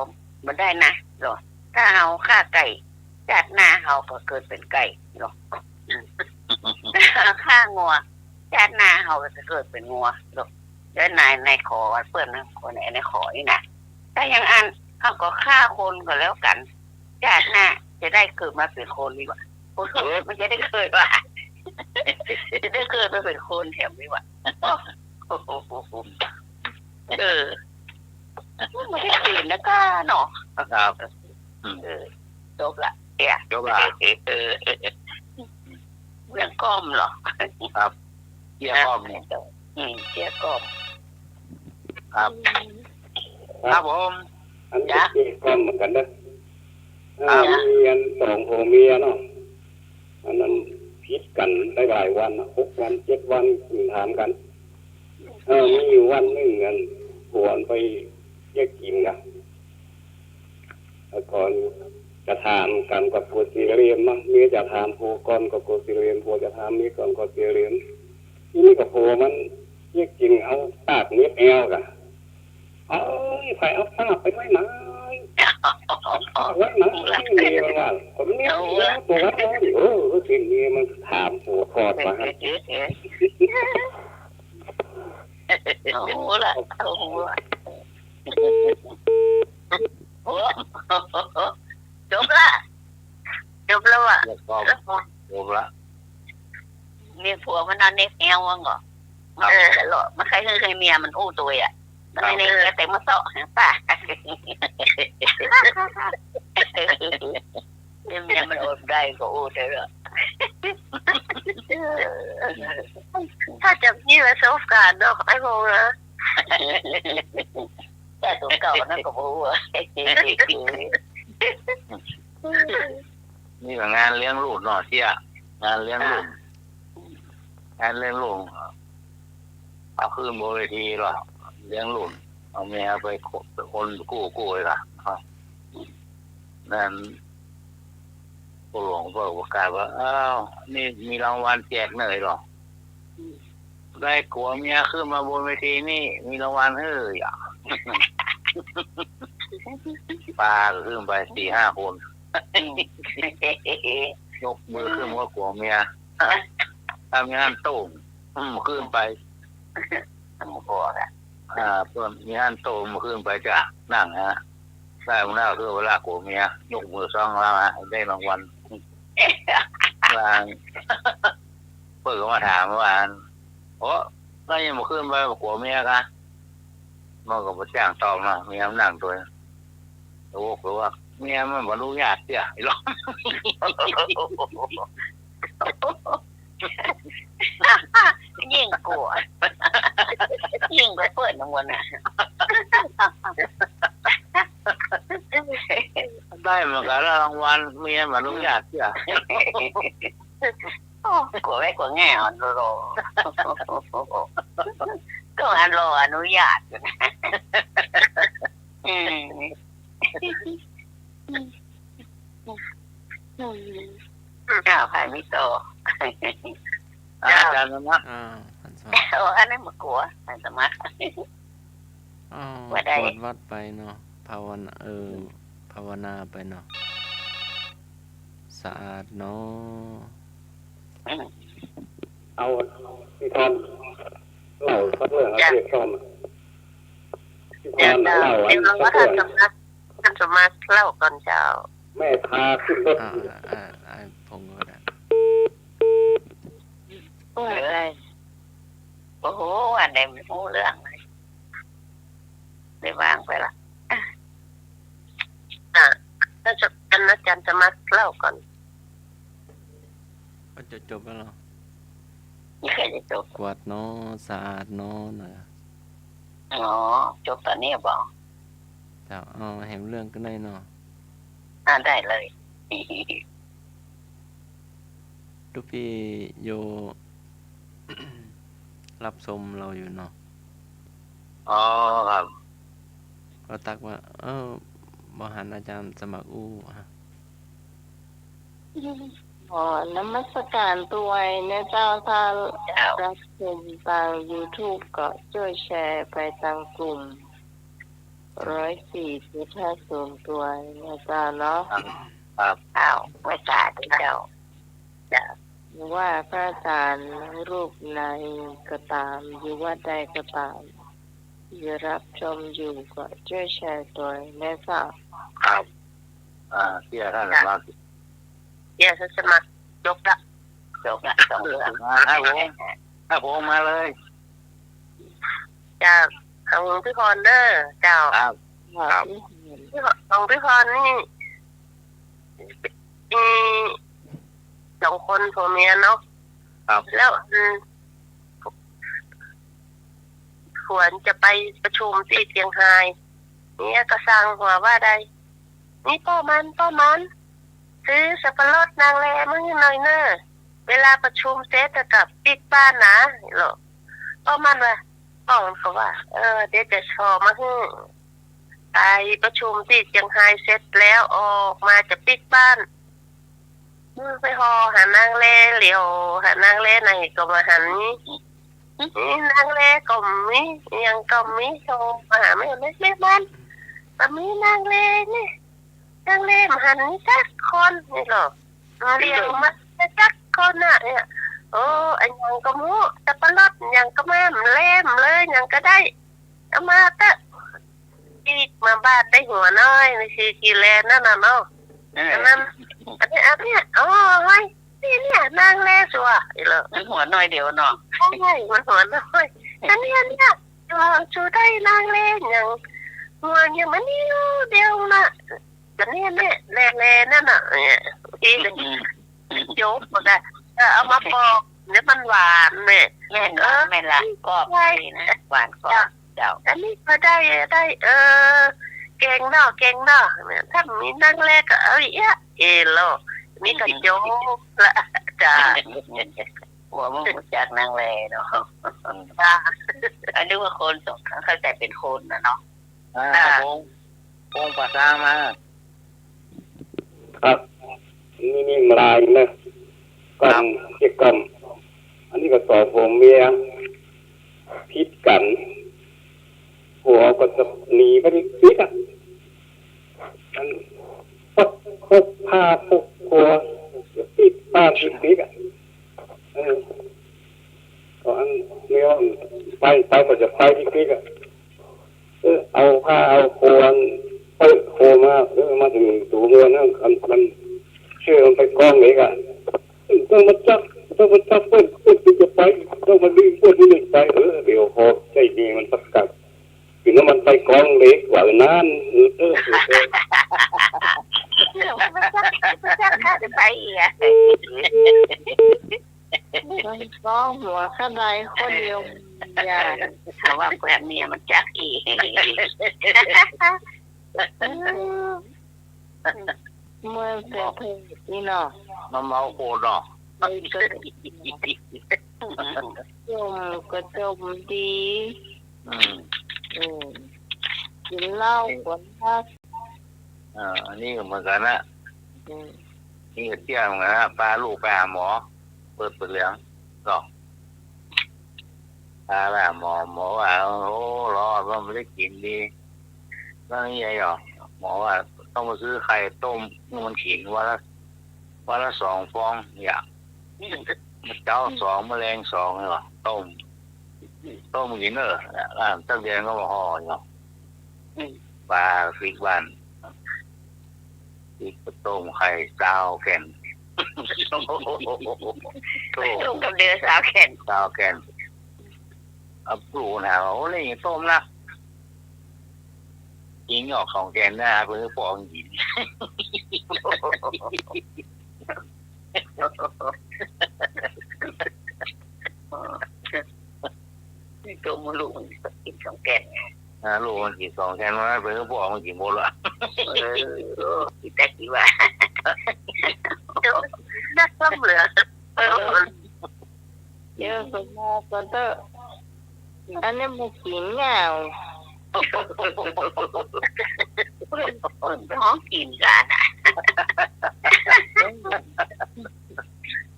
บ่ได้นะ เนาะ ถ้าเฮาฆ่าไก่ จาติหน้าเฮาก็เกิดเป๋นไก่ เนาะ ฆ่างัว จาติหน้าเฮาก็จะเกิดเป๋นงัว เนาะ แล้วนาย นายขอเปิ้นนะ คนไอ้นายขอนี่นะ ถ้าอย่างอั้น เฮาก็ฆ่าคนก็แล้วกั๋น จาติหน้าจะได้เกิดมาเป๋นคนดีกว่า เออ มันจะได้เกิดว่า จะได้เกิดมาเป๋นคนแถมดีกว่า เออ มันได้เป๋นนะก้าเนาะ ครับ อืม เออ จบละ เตี้ย จบละ เออ เออ เออ เรื่องก้อมเหรอ ครับ เตี้ยก้อมเนี่ย อืม เตี้ยก้อม ครับ อืม ครับผม อันนี้ จ๊ะ เตี้ยก้อมเหมือนกั๋นเน่อ ครับ อ่า มีอันสองผัวเมียเนาะ อันนั้นผิดกั๋นได้หลายวันน่ะ หกวัน เจ็ดวัน ถามกั๋น เออ มีอยู่วันนึ่ง อัน ผัวไปเยียะกิ๋นก่ะ แล้วก่อนจะถามกั๋นก็กั๋วเสียเหลี่ยมเนาะ เมียจะถามผัวก่อนก็กั๋วเสียเหลี่ยม ผัวจะถามเมียก่อนก็เสียเหลี่ยม ทีนี้ก็ผัวมันเยียะกิ๋นเอาปากเหน็บแอวก่ะ เอ้ย ใผเอาปากไปไว้ไหน ไว้ไหน เมียมันว่า ก็เมียมันว่า เออ ทีนี้เมียมันถามผัวก่อนว่า เอาละ เอาละ โอ้ จบละ จบแล้วอะ จบละ เมียผัวมันเอาเหน็บแอวมันก่อ เออ ตลอด มันใค่หื้อหื้อเมียมันอู้ตวยอะ มันไม่ได้ เออ เมียแต่มาเซาะหาป้า เมียมันอดได้ก็อู้ได้ละ ถ้าจะมีประสบการณ์เนาะ ไอ้พวกนะ แต่ตัวเก่านั่นก็บ่ฮู้อะ นี่ก็งานเลี้ยงลูกเนาะเตี้ย งานเลี้ยงลูก อ่ะ งานเลี้ยงลูก เอาขึ้นบนเวทีละ เลี้ยงลูก เอาเมียไปคนกู้กู้เลยละ นั่น พ่อหลวงเปิ้นประกาศว่า อ้าว นี่มีรางวัลแจกเน่อเหรอ ได้กั๋วเมียขึ้นมาบนเวทีนี่ มีรางวัลหื้ออ่ะ ปาก็ขึ้นไปสี่ห้าคน ยกมือขึ้นว่ากั๋วเมีย ถ้ามีฮั่นโต้ง อืม ขึ้นไป อ่า เปิ้นมีฮั่นโต้ง ขึ้นไปจ้ะ นั่งฮะ ได้มาแล้ว คือเวลากั๋วเมีย ยกมือสองแล้วฮะ ได้รางวัล ว่า เปิ้นก็มาถามว่า โอ้ แล้วยังบ่ขึ้นไปกั๋วเมียกะ มันก็บ่จ้างตอบนะ เมียมันนั่งตวย โอ้ ก็ว่า เมียมันบ่อนุญาตเตี้ย อีหลอ ยิ่งกั๋ว ยิ่งกว่าเปิ้นนั่นวะน่ะ ได้เหมือนกั๋นละรางวัล เมียบ่อนุญาตเตี้ย โอ้ กั๋วไว้กั๋วแง่อ่อนโล ก็อันรออนุญาตอยู่นะ อืม อ้าว ใผมีต่อ อาจารย์สมัคร อ่า อาจารย์สมัคร โอ้ อันนั้นบ่กั๋ว อาจารย์สมัคร อ้าว ว่าได้ กวดวัดไปเนาะ ภาวนา เออ อืม ภาวนาไปเนาะ สะอาดเนาะ อืม เอานิทานเล่าสักเรื่อง จ้ะ เรื่องซ่อน นิทานเล่าอันสักเรื่อง เดี๋ยวเราก็ท่านสมัคร ท่านสมัครเล่าก่อนเจ้า แม่พาขึ้นรถ อ่า อ่า อ่า ผมก็ได้ โอ้ย โอ้โห อันใดมันฮู้เรื่องเลย ได้วางไปละ อ่ะ อ่ะ ถ้าจะ อาจารย์สมัครเล่าก่อน ก็จะจบแล้วเหรอ นี่ใครจะจบ กวาดเนาะ สะอาดเนาะ นะ อ๋อ จบต๋อนนี้บ่ เจ้า เอาแหมเรื่องก็ได้เนาะ อ่า ได้เลย ตุ๊ปี้โย ฮับส้มเฮาอยู่เนาะ อ๋อ ครับ ก็ตักว่า เออ บ่หันอาจารย์สมัครอู้อะ อ๋อ นมัสการตวยนะเจ้า ถ้า เจ้า ฮับส้มตางยูทูบก็จ้วยแชร์ไปตางกลุ่ม ครับ ร้อยสี่จุดห้าศูนย์ตวยนะเจ้าเนาะ ครับ ครับ อ้าว ไหว้สาธุเจ้า เจ้า ว่าพระอาจารย์รูปไหนก็ต๋าม อยู่วัดใดก็ต๋าม อยู่ฮับส้มอยู่ก็จ้วยแชร์ตวยนะเจ้า ครับ อ่า เตี้ยท่านสมัคร เตี้ยท่านสมัคร จบละ จบละ สองเรื่อง อ่า ครับผม ครับผม มาเลย เจ้า เอาพี่พรเด้อ เจ้า ครับ ครับ ของพี่พรนี่ มีสองคนผัวเมียเนาะ ครับ แล้ว อืม ผัวจะไปประชุมตี้เจียงฮาย เมียก็สั่งผัวว่าใด นี่ป้อมัน ป้อมัน ซื้อสับปะรดนางแลมาหื้อหน่อยเน่อ เวลาประชุมเสร็จแล้วก็ปิ๊กบ้านนะ เหรอ ป้อมันว่า ป้อมันก็ว่า เออ เดี๋ยวจะส่อมาหื้อ ไปประชุมตี้เจียงฮายเสร็จแล้วออกมาจะปิ๊กบ้าน อืม ไปห่อหานางแล เหลียวหานางแลไหนก็บ่หันมี นี่นางแลก็มี อิหยังก็มี โทรมาหาแม่ แม่ แม่บ้าน บ่มีนางแลนี่ นางแลบ่หันมีสักคนนี่เหรอ เหลียวมาสักคนน่ะเนี่ย โอ้ อันหยังก็บ่ฮู้ สับปะรดหยังก็มา แลมเลย หยังก็ได้ เอามาเต๊อะ ปิ๊กมาบ้านได้หัวน้อย นี่คือขี้แลนั่นน่ะเนาะ เออ อันนั้น อันนี้ อันเนี้ย อ๋อ เฮ้ย นี่เนี่ย นางแลสัว อีเหรอ มันหัวน้อยเดียวเนาะ ใช่ มันหัวน้อย อันเนี้ย อันเนี้ย เออ สูได้นางแลหยัง หัวยังมันนิดเดียวน่ะ อันเนี้ย เนี่ย แล แลนั่นน่ะ เนี่ย ที่ โจ๊กมันก็ เออ เอามาปอก เดี๋ยวมันหวานแม่ แม่นละ เออ แม่นละ กรอบ ใช่ ดีนะ หวานกรอบ เจ้า เจ้า อันนี้ก็ได้ ได้ เออ แกงเนาะ แกงเนาะ ถ้ามีนางแลก็เอาอีกอะ เออ โล นี่ก็โจ๊กละ จ้า หัวมันรู้จักนางแลเนาะ จ้า อันนึกว่าคนสอง เข้าใจ๋เป๋นคนน่ะเนาะ อ่า อ่า พง พงประสานมา ครับ นี่ นี่มาลายนะ ครับ ก่ำ เจ๊ก่ำ อันนี้ก็สองผัวเมีย ผิดกั๋น ผัวก็จะหนีไปปิ๊กๆ อะ มันปก ปกผ้าปกครัว ปิ๊กบ้านปิ๊กๆ อะ เออ ก็อันเมียว่าไป ไปก็จะไปปิ๊กๆ อะ เออ เอาผ้าเอาครัว เปิดครัวมา เออ มาเถิงตั๋วเมียนะ อัน มัน เสื้อมันไปก้องเหล็กอะ ต้องมาจับ ต้องมาจับเปิ้น เปิ้นจะไป ต้องมาดึงเปิ้นนี่ไป เออ เดี๋ยวพอใจ๊เมียมันประกาศ คือน้ำมันไปก้องเหล็กว่าเออ นั้น เออ เออ เออ เดี๋ยวมันจับ มันจับข้าจะไปอีกอะ มันก้องหัวข้าใดคนเดียว อย่า เพราะว่าแควนเมียมันจักอีก เออ เมื่อเสร็จนี่เนาะ มาเมาโคตรเนาะ มันก็จมก็จมดี อืม อืม กิ๋นเหล้าก็นัก อ่า อันนี้ก็เหมือนกั๋นนะ อืม นี่ก็เตี้ยเหมือนกั๋นนะ ปาลูกไปหาหมอ เปิดเป๋นเหลือง เนาะ ปาไปหาหมอ หมอว่า โอ้ รอดว่าบ่ได้กิ๋นดี แล้วนี่ไงอ่ะ หมอว่าต้องมาซื้อไข่ต้มหื้อมันกิ๋นวันละ วันละสองฟอง อย่าง เจ๊าสอง มะแลงสอง นี่หว่า ต้ม ต้มกิ๋นเน่อ แล้วตั๊กแดงก็มาห่อเนาะ ปาปิ๊กบ้าน ปิ๊กก็ต้มไข่ซาวแก่น โถ่ ต้มกับเดือซาวแก่น ซาวแก่น เอาปลูกนะ โอ้ นี่ต้มนะ กิ๋นออกสองแก่นนะ เปิ้นปอกกิ๋น นี่ต้มลูกมันกิ๋นสองแก่น อ่า ลูกมันกิ๋นสองแก่น ว่าเปิ้นปอกมันกิ๋นหมดละ เออ กิ๋นแต่กิ๋นว่า นักล้ำเหลือ เออ เดี๋ยวสมมาก่อนเต๊อะ อันนี้มันกิ๋นเหงา เปิ้นฮ้องกิ๋นกั๋นอะ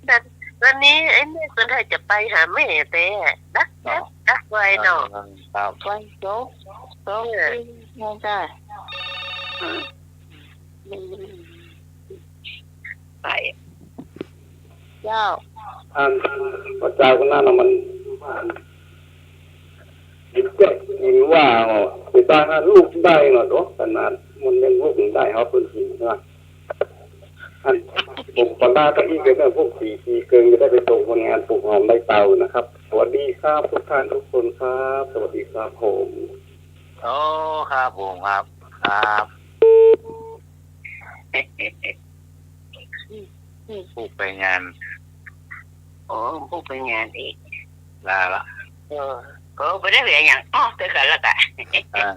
แต่วันนี้ไอ้เมฆคนไทยจะไปหาแม่แต๊ ดัก ดัก ดักไว้เนาะ เออ ครับ ไว้จบ จบ เออ นี่จ้ะ อืม ไป เจ้า อัน พระเจ้าก็นั่นน่ะมัน กิ๋นแจ๊กกิ๋นว่า ไปตายหาลูกได้เนาะ ขนาดมันเลี้ยงลูกมันได้ เฮาเปิ้นกิ๋นนะ อัน ผมขอลาไปอีกเด้อ พวกสี่สี่เกินจะได้ไปส่งคนงานปลูกหอมใบเตานะครับ สวัสดีครับทุกท่านทุกคนครับ สวัสดีครับผม โอ้ ครับผมครับ ครับ ผู้ไปงาน โอ้ ผู้ไปงานอีก ลาละ เออ ก็บ่ได้เวียนหยัง อ้อ เจอกั๋นละก่ะ อ่า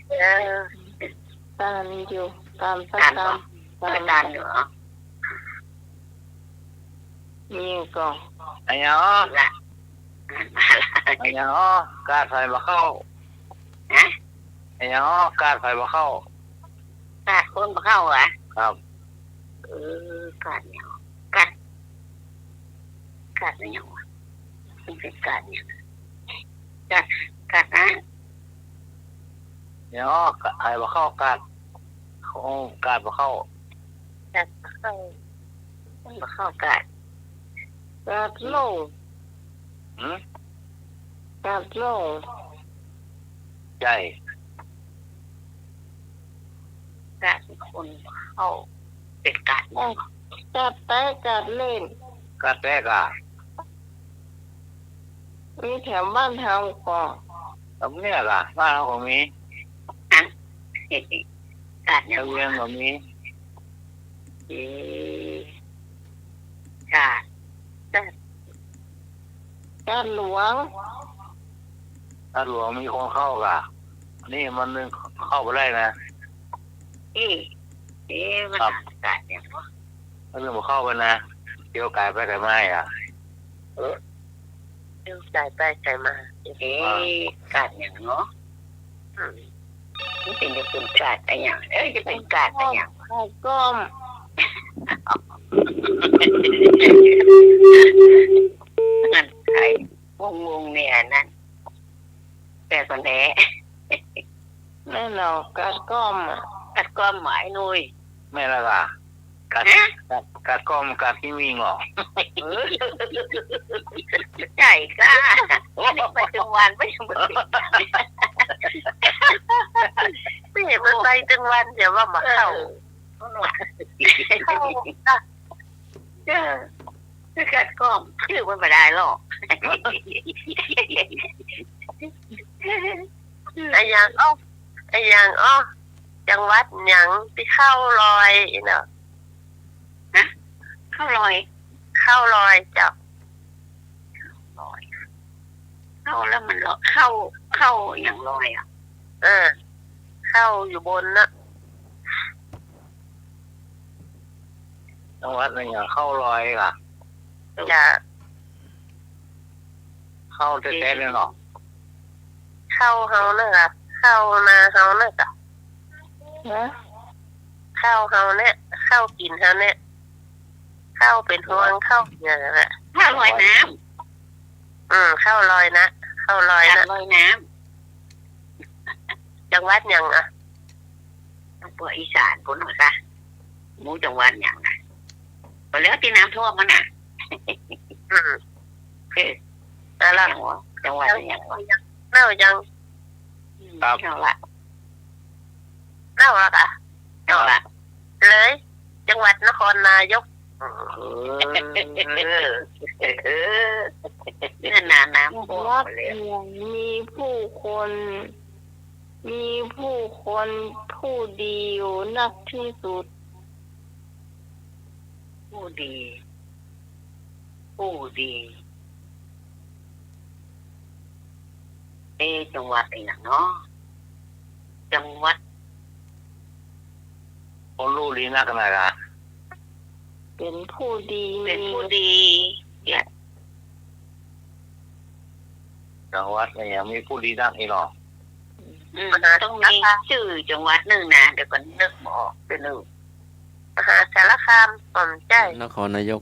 เออ ตามอยู่ ตามสัก ตาม ตาม ตาม ตามอยู่ อ๋อ มีก่อ อะหยัง ละ อะหยัง กาดใผบ่เข้า ฮะ อะหยัง กาดใผบ่เข้า กาดคนบ่เข้าหวา ครับ เออ กาดหยัง กาด กาดอะหยังวะ มันเป๋นกาดหยัง กาด กาดอะ เดี๋ยว กาด ใผบ่เข้า กาด โอ้ กาดบ่เข้า กาดบ่เข้า คนบ่เข้ากาด กาดลง หืม กาดลง ใจ้ กาดคนเข้า เป๋นกาด เอ้ย กาดแต๊ กาดเล่น กาดแต๊ก่ะ มีแถวบ้านเฮาก่อ ต๋รงเนี้ยก่ะ บ้านเฮาก็มี ฮะ กาดหยัง ตะเวียงก็มี เอ๊ะ กาด กาด กาดหลวง กาดหลวงมีคนเข้าก่ะ นี่มันเข้าบ่ได้นะ เอ๊ะ เอ๊ะ มัน ครับ กาดหยังวะ มันบ่เข้าไปนะ เตียวก๋ายไปก๋ายมาอ่ะ เออ เตียวก๋ายไปก๋ายมา เอ๊ะ อ่า กาดหยังเนาะ อืม มันเป๋น จะเป๋นกาดอะหยัง เอ้ย จะเป๋นกาดอะหยัง กาดก้อม นั่นใคร วงๆ เนี่ย อันนั้น แปลก่อนแท้ แม่นเนาะ กาดก้อมอะ กาดก้อมหมายหนุ่ย แม่นแล้วก่ะ กาด ฮะ กาด กาดก้อม กาดขี้วิ่งเหรอ เออ ใจ้ก่ะ อันนี้ไปตึงวัน ไปตึงวัน ไม่เห็นมันไปตึงวัน เดี๋ยวว่ามาเข้า เออ เข้า เออ กาดก้อม จื้อมันบ่ได้หรอก อะหยังอ้อ อะหยังอ้อ จังหวัดหยังตี้เข้าลอยเนาะ ฮะ เข้าลอย เข้าลอยเจ้า เข้าลอย เข้าแล้วมันลอย เข้า เข้าหยังลอยอะ เออ เข้าอยู่บนน่ะ จังหวัดอะหยัง เข้าลอยก่ะ จ้ะ เข้าแต๊ๆ เลยเนาะ เข้าเฮาเน่อะ เข้านาเฮาเน่อะ ฮะ เข้าเฮาเนี่ย เข้ากิ๋นเฮาเนี่ย เข้าเป๋นฮวง เข้าอย่างนั้นแหละ เข้าลอยน้ำ อืม เข้าลอยนะ เข้าลอยนะ ลอยน้ำ จังหวัดหยังอะ ตางปวกอีสานปู้นเหรอคะ หมู่จังหวัดหยังนะ ก็แล้วตี้น้ำท่วมมันน่ะ อืม เออ อะละ หยังวะ จังหวัดหยังวะ เน่ายัง อืม ครับ เน่าละ เน่าละกะ เน่าละ เลย จังหวัดนครนายก เออ เออ เนี่ยนาน้ำท่วม จังหวัด หลาย หนึ่งมีผู้คน มีผู้คนผู้ดีอยู่นักที่สุด ผู้ดี ผู้ดี เอ๊ะ จังหวัดอะหยังเนาะ จังหวัด คนฮู้ดีนักนะกะ เป๋นผู้ดี เป๋นผู้ดี เนี่ย จังหวัดอะหยังมีผู้ดีนักนี่เนาะ อืม มหาสารคาม ต้องมีจื้อจังหวัดนึ่งนะ เดี๋ยวก่อนนึกบ่ออก เดี๋ยวนึ่ง มหาสารคาม อ๋อ ใจ้ นครนายก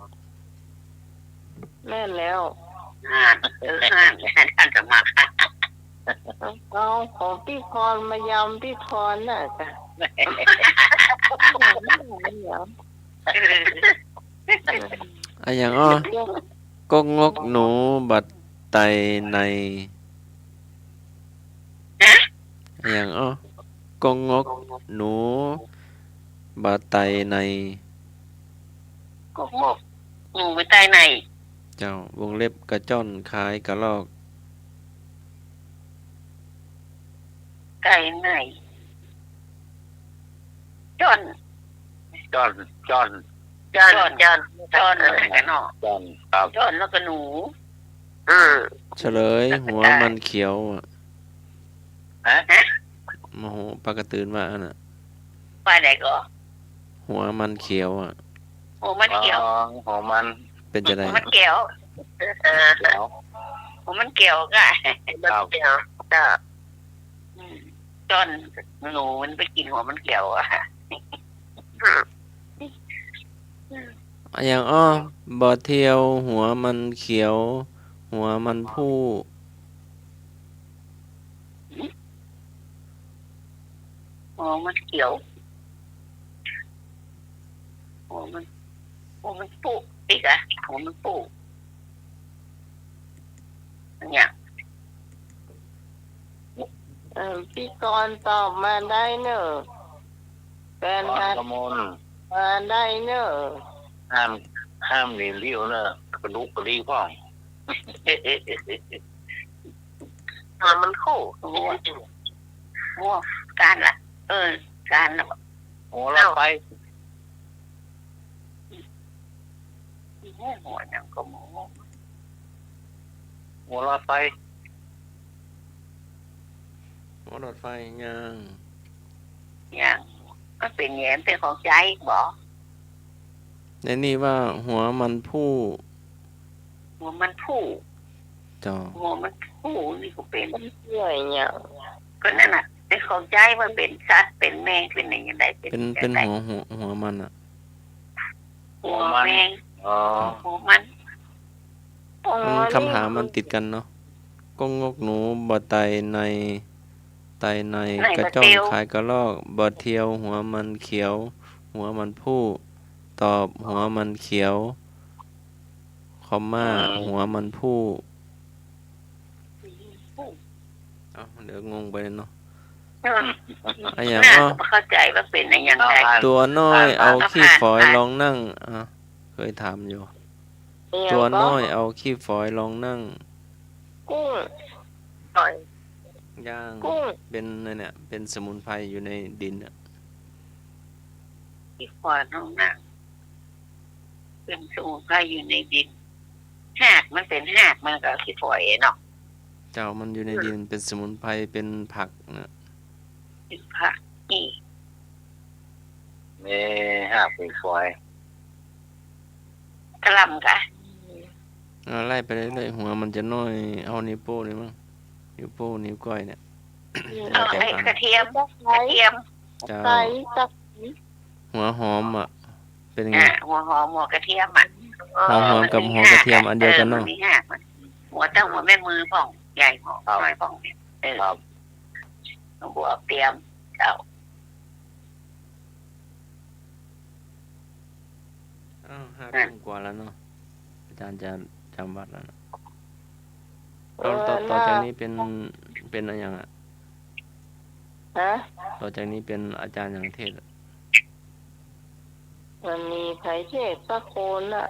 แม่นแล้ว อ่า เออ อ่า ท่านสมัคร เอาของปี้พรมายำปี้พรน่ะจ้ะ อะหยังอ้อ กกงกหนูบ่ไต่ใน ฮะ อะหยังอ้อ กกงกหนูบ่ไต่ใน กกงกหนูบ่ไต่ใน เจ้า วงเล็บ กระจ้อนคล้ายกระรอก ไต่ใน จ้อน จ้อน จ้อน จ้อน จ้อน จ้อน แล้วก็เนาะ จ้อน ครับ จ้อนแล้วก็หนู อืม เฉลย หัวมันเขียวอะ ฮะ ฮะ โอ้โห ปลากระตือนว่าอันน่ะ ว่าไหนก็ หัวมันเขียวอะ หัวมันเขียว อ๋อ หัวมัน เป๋นจะได หัวมันเขียว เขียว หัวมันเขียวก็ ครับ หัวมันเขียว จ้ะ อืม จ้อนหนูมันไปกิ๋นหัวมันเขียวอะ อะหยังอ้อ บ่าเทียว หัวมันเขียว หัวมันผู้ หัวมันเขียว หัวมัน หัวมันผู้ อีกอะ หัวมันผู้ เนี่ย เอ่อ พิธีกรตอบมาได้เน่อ แฟน พรกมล มาได้เน่อ ห้าม ห้ามหนีเลี้ยวเน่อ กระดุกกระดิกพ่อง อ่า มันคู่ หัว หัว การละ เออ การละ หัวหลอดไฟ หัวหยังก็หมอ หัวหลอดไฟ หัวหลอดไฟยัง ยัง มันเป๋นแหง เป๋นของใจ๊บ่ ในนี่ว่าหัวมันผู้ หัวมันผู้ เจ้า หัวมันผู้นี่ก็เป๋น มันเปื่อยเนี่ย ก็นั่นน่ะ เป๋นของใจ๊ว่าเป๋นสัตว์ เป๋นแมง เป๋นอะหยังได้ เป๋น เป๋น เป๋น เป๋นหัว หัว หัวมันอะ หัวแมง อ๋อ หัวมัน อ๋อ มัน นี่ คำถามมันติดกั๋นเนาะ กงงกหนู บ่ไต่ใน ไต่ใน ใน กระจ้อง กระเตียว คายกระรอก บ่าเทียว หัวมันเขียว หัวมันผู้ ตอบ หัวมันเขียว คอมมา อืม หัวมันผู้ เอ้า เดี๋ยวงงไปเนาะ อืม อะหยัง น่า อ้อ ก็บ่เข้าใจ๋ว่าเป๋นอะหยังใด ตั๋วน้อย เอาขี้ฝอยลองนั่ง อ่ะ เคยถามอยู่ ตั๋วน้อย เอาขี้ฝอยลองนั่ง กุ้ง ฝอย ย่าง กุ้ง เป๋นนั่นเนี่ย เป๋นสมุนไพรอยู่ในดินอะ ขี้ฝอยลองนั่ง เป๋นสมุนไพรอยู่ในดิน ฮากมันเป๋นฮาก มันก็ขี้ฝอยเนาะ เจ้า มันอยู่ในดิน เป๋นสมุนไพร เป๋นผักนะ เป๋นผักนี่ แม่ฮากเป๋นฝอย กะหล่ำกะ อ่า ไล่ไปเรื่อยๆ หัวมันจะน้อย เอานิ้วโป้งนี่มั้ง นิ้วโป้ง นิ้วก้อยเนี่ย เอาไอ้กระเทียม กระเทียม เจ้า ตะไคร้ ตะ หัวหอมอะ เป๋นไง อ่ะ หัวหอม หัวกระเทียมอะ หัวหอมกับหัวกระเทียมอันเดียวกั๋นเนาะ เออ มันมีฮาก มันมีฮาก หัวเต้า หัวแม่มือพ่อง ใหญ่พ่อง น้อยพ่องเนี่ย เออ ครับ หัวเตรียม เจ้า อ้าว ห้าทุ่มกว่าแล้วเนาะ อาจ๋ารย์จะจ๋ำวัตรแล้วนะ เออ ต่อ ต่อ ต่อจากนี้เป๋น เป๋นอะหยังอะ ฮะ ต่อจากนี้เป๋นอาจ๋ารย์หยังเทศน์อะ มันมีใผเทศน์สักคนน่ะ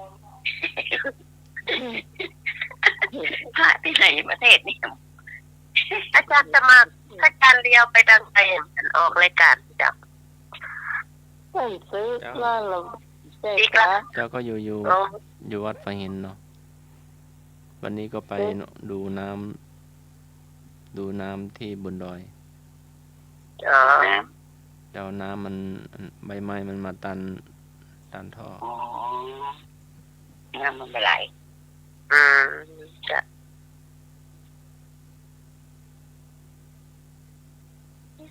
พระตี้ไหนมาเทศน์นี่ อาจ๋ารย์สมัคร อาจ๋ารย์เดียวไปตังใด ออกรายก๋านจ้ะ เปิ้นซื้อ เจ้า ร้านละ เจ้าก็อยู่ อยู่ อ๋อ อยู่วัดฝายหินเนาะ วันนี้ก็ไป เออ ดูน้ำ ดูน้ำตี้บนดอย อ๋อ เจ้า น้ำมัน ใบไม้มันมาตัน ตันท่อ อ๋อ น้ำมันบ่ไหล อืม จ้ะ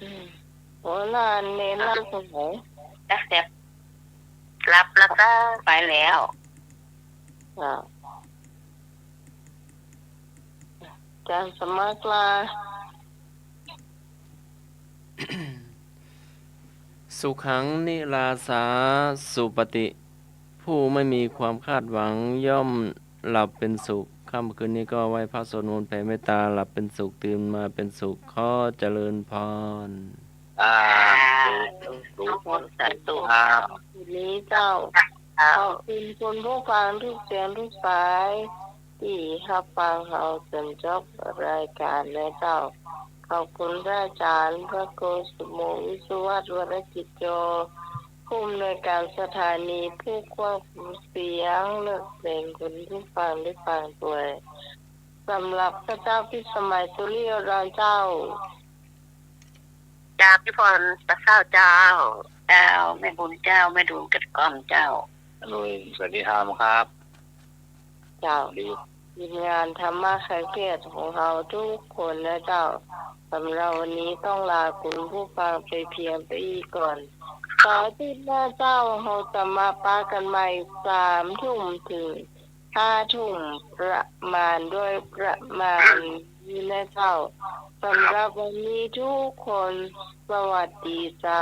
อืม โอ้ แล้วเณรหลับตอนไหน จ้ะ เดี๋ยว หลับแล้วก็ไปแล้ว อ่า อาจ๋ารย์สมัครลา สุขังนิราสาสุปฏิ ผู้ไม่มีความคาดหวังย่อมหลับเป็นสุข ค่ำคืนนี้ก็ไหว้พระสวดมนต์แผ่เมตตา หลับเป็นสุข ตื่นมาเป็นสุข ขอเจริญพร สาธุ สาธุ ครับ คืนนี้เจ้า ขอบคุณคุณผู้ฟังทุกเสียงทุกสาย ตี้ฮับฟังเฮาจ๋นจบรายก๋านนะเจ้า ขอบคุณพระอาจ๋ารย์ พระครูสุโม วิศวัตร วรกิจโจ ผู้อำนวยการสถานี ผู้ควบคุมเสียง และเสียงคุณผู้ฟังได้ฟังด้วย สำหรับข้าเจ้าพิสมัย สุริโยดรเจ้า จากพิพรตะเศร้าเจ้า เจ้า แม่บุญเจ้า แม่ดุลกระกอมเจ้า ลุย สวัสดีครับ เจ้า ดี ทีมงานธรรมะคลายเครียดของเฮาทุกคนนะเจ้า สำหรับวันนี้ต้องลาคุณผู้ฟังไปเพียงเต้าอี้ก่อน เสาร์อาทิตย์หน้าเจ้า เฮาจะมาปะกั๋นใหม่ สามทุ่มเถิงห้าทุ่มประมาณ โดยประมาณนี้นะเจ้า สำหรับวันนี้ทุกคน สวัสดีเจ้า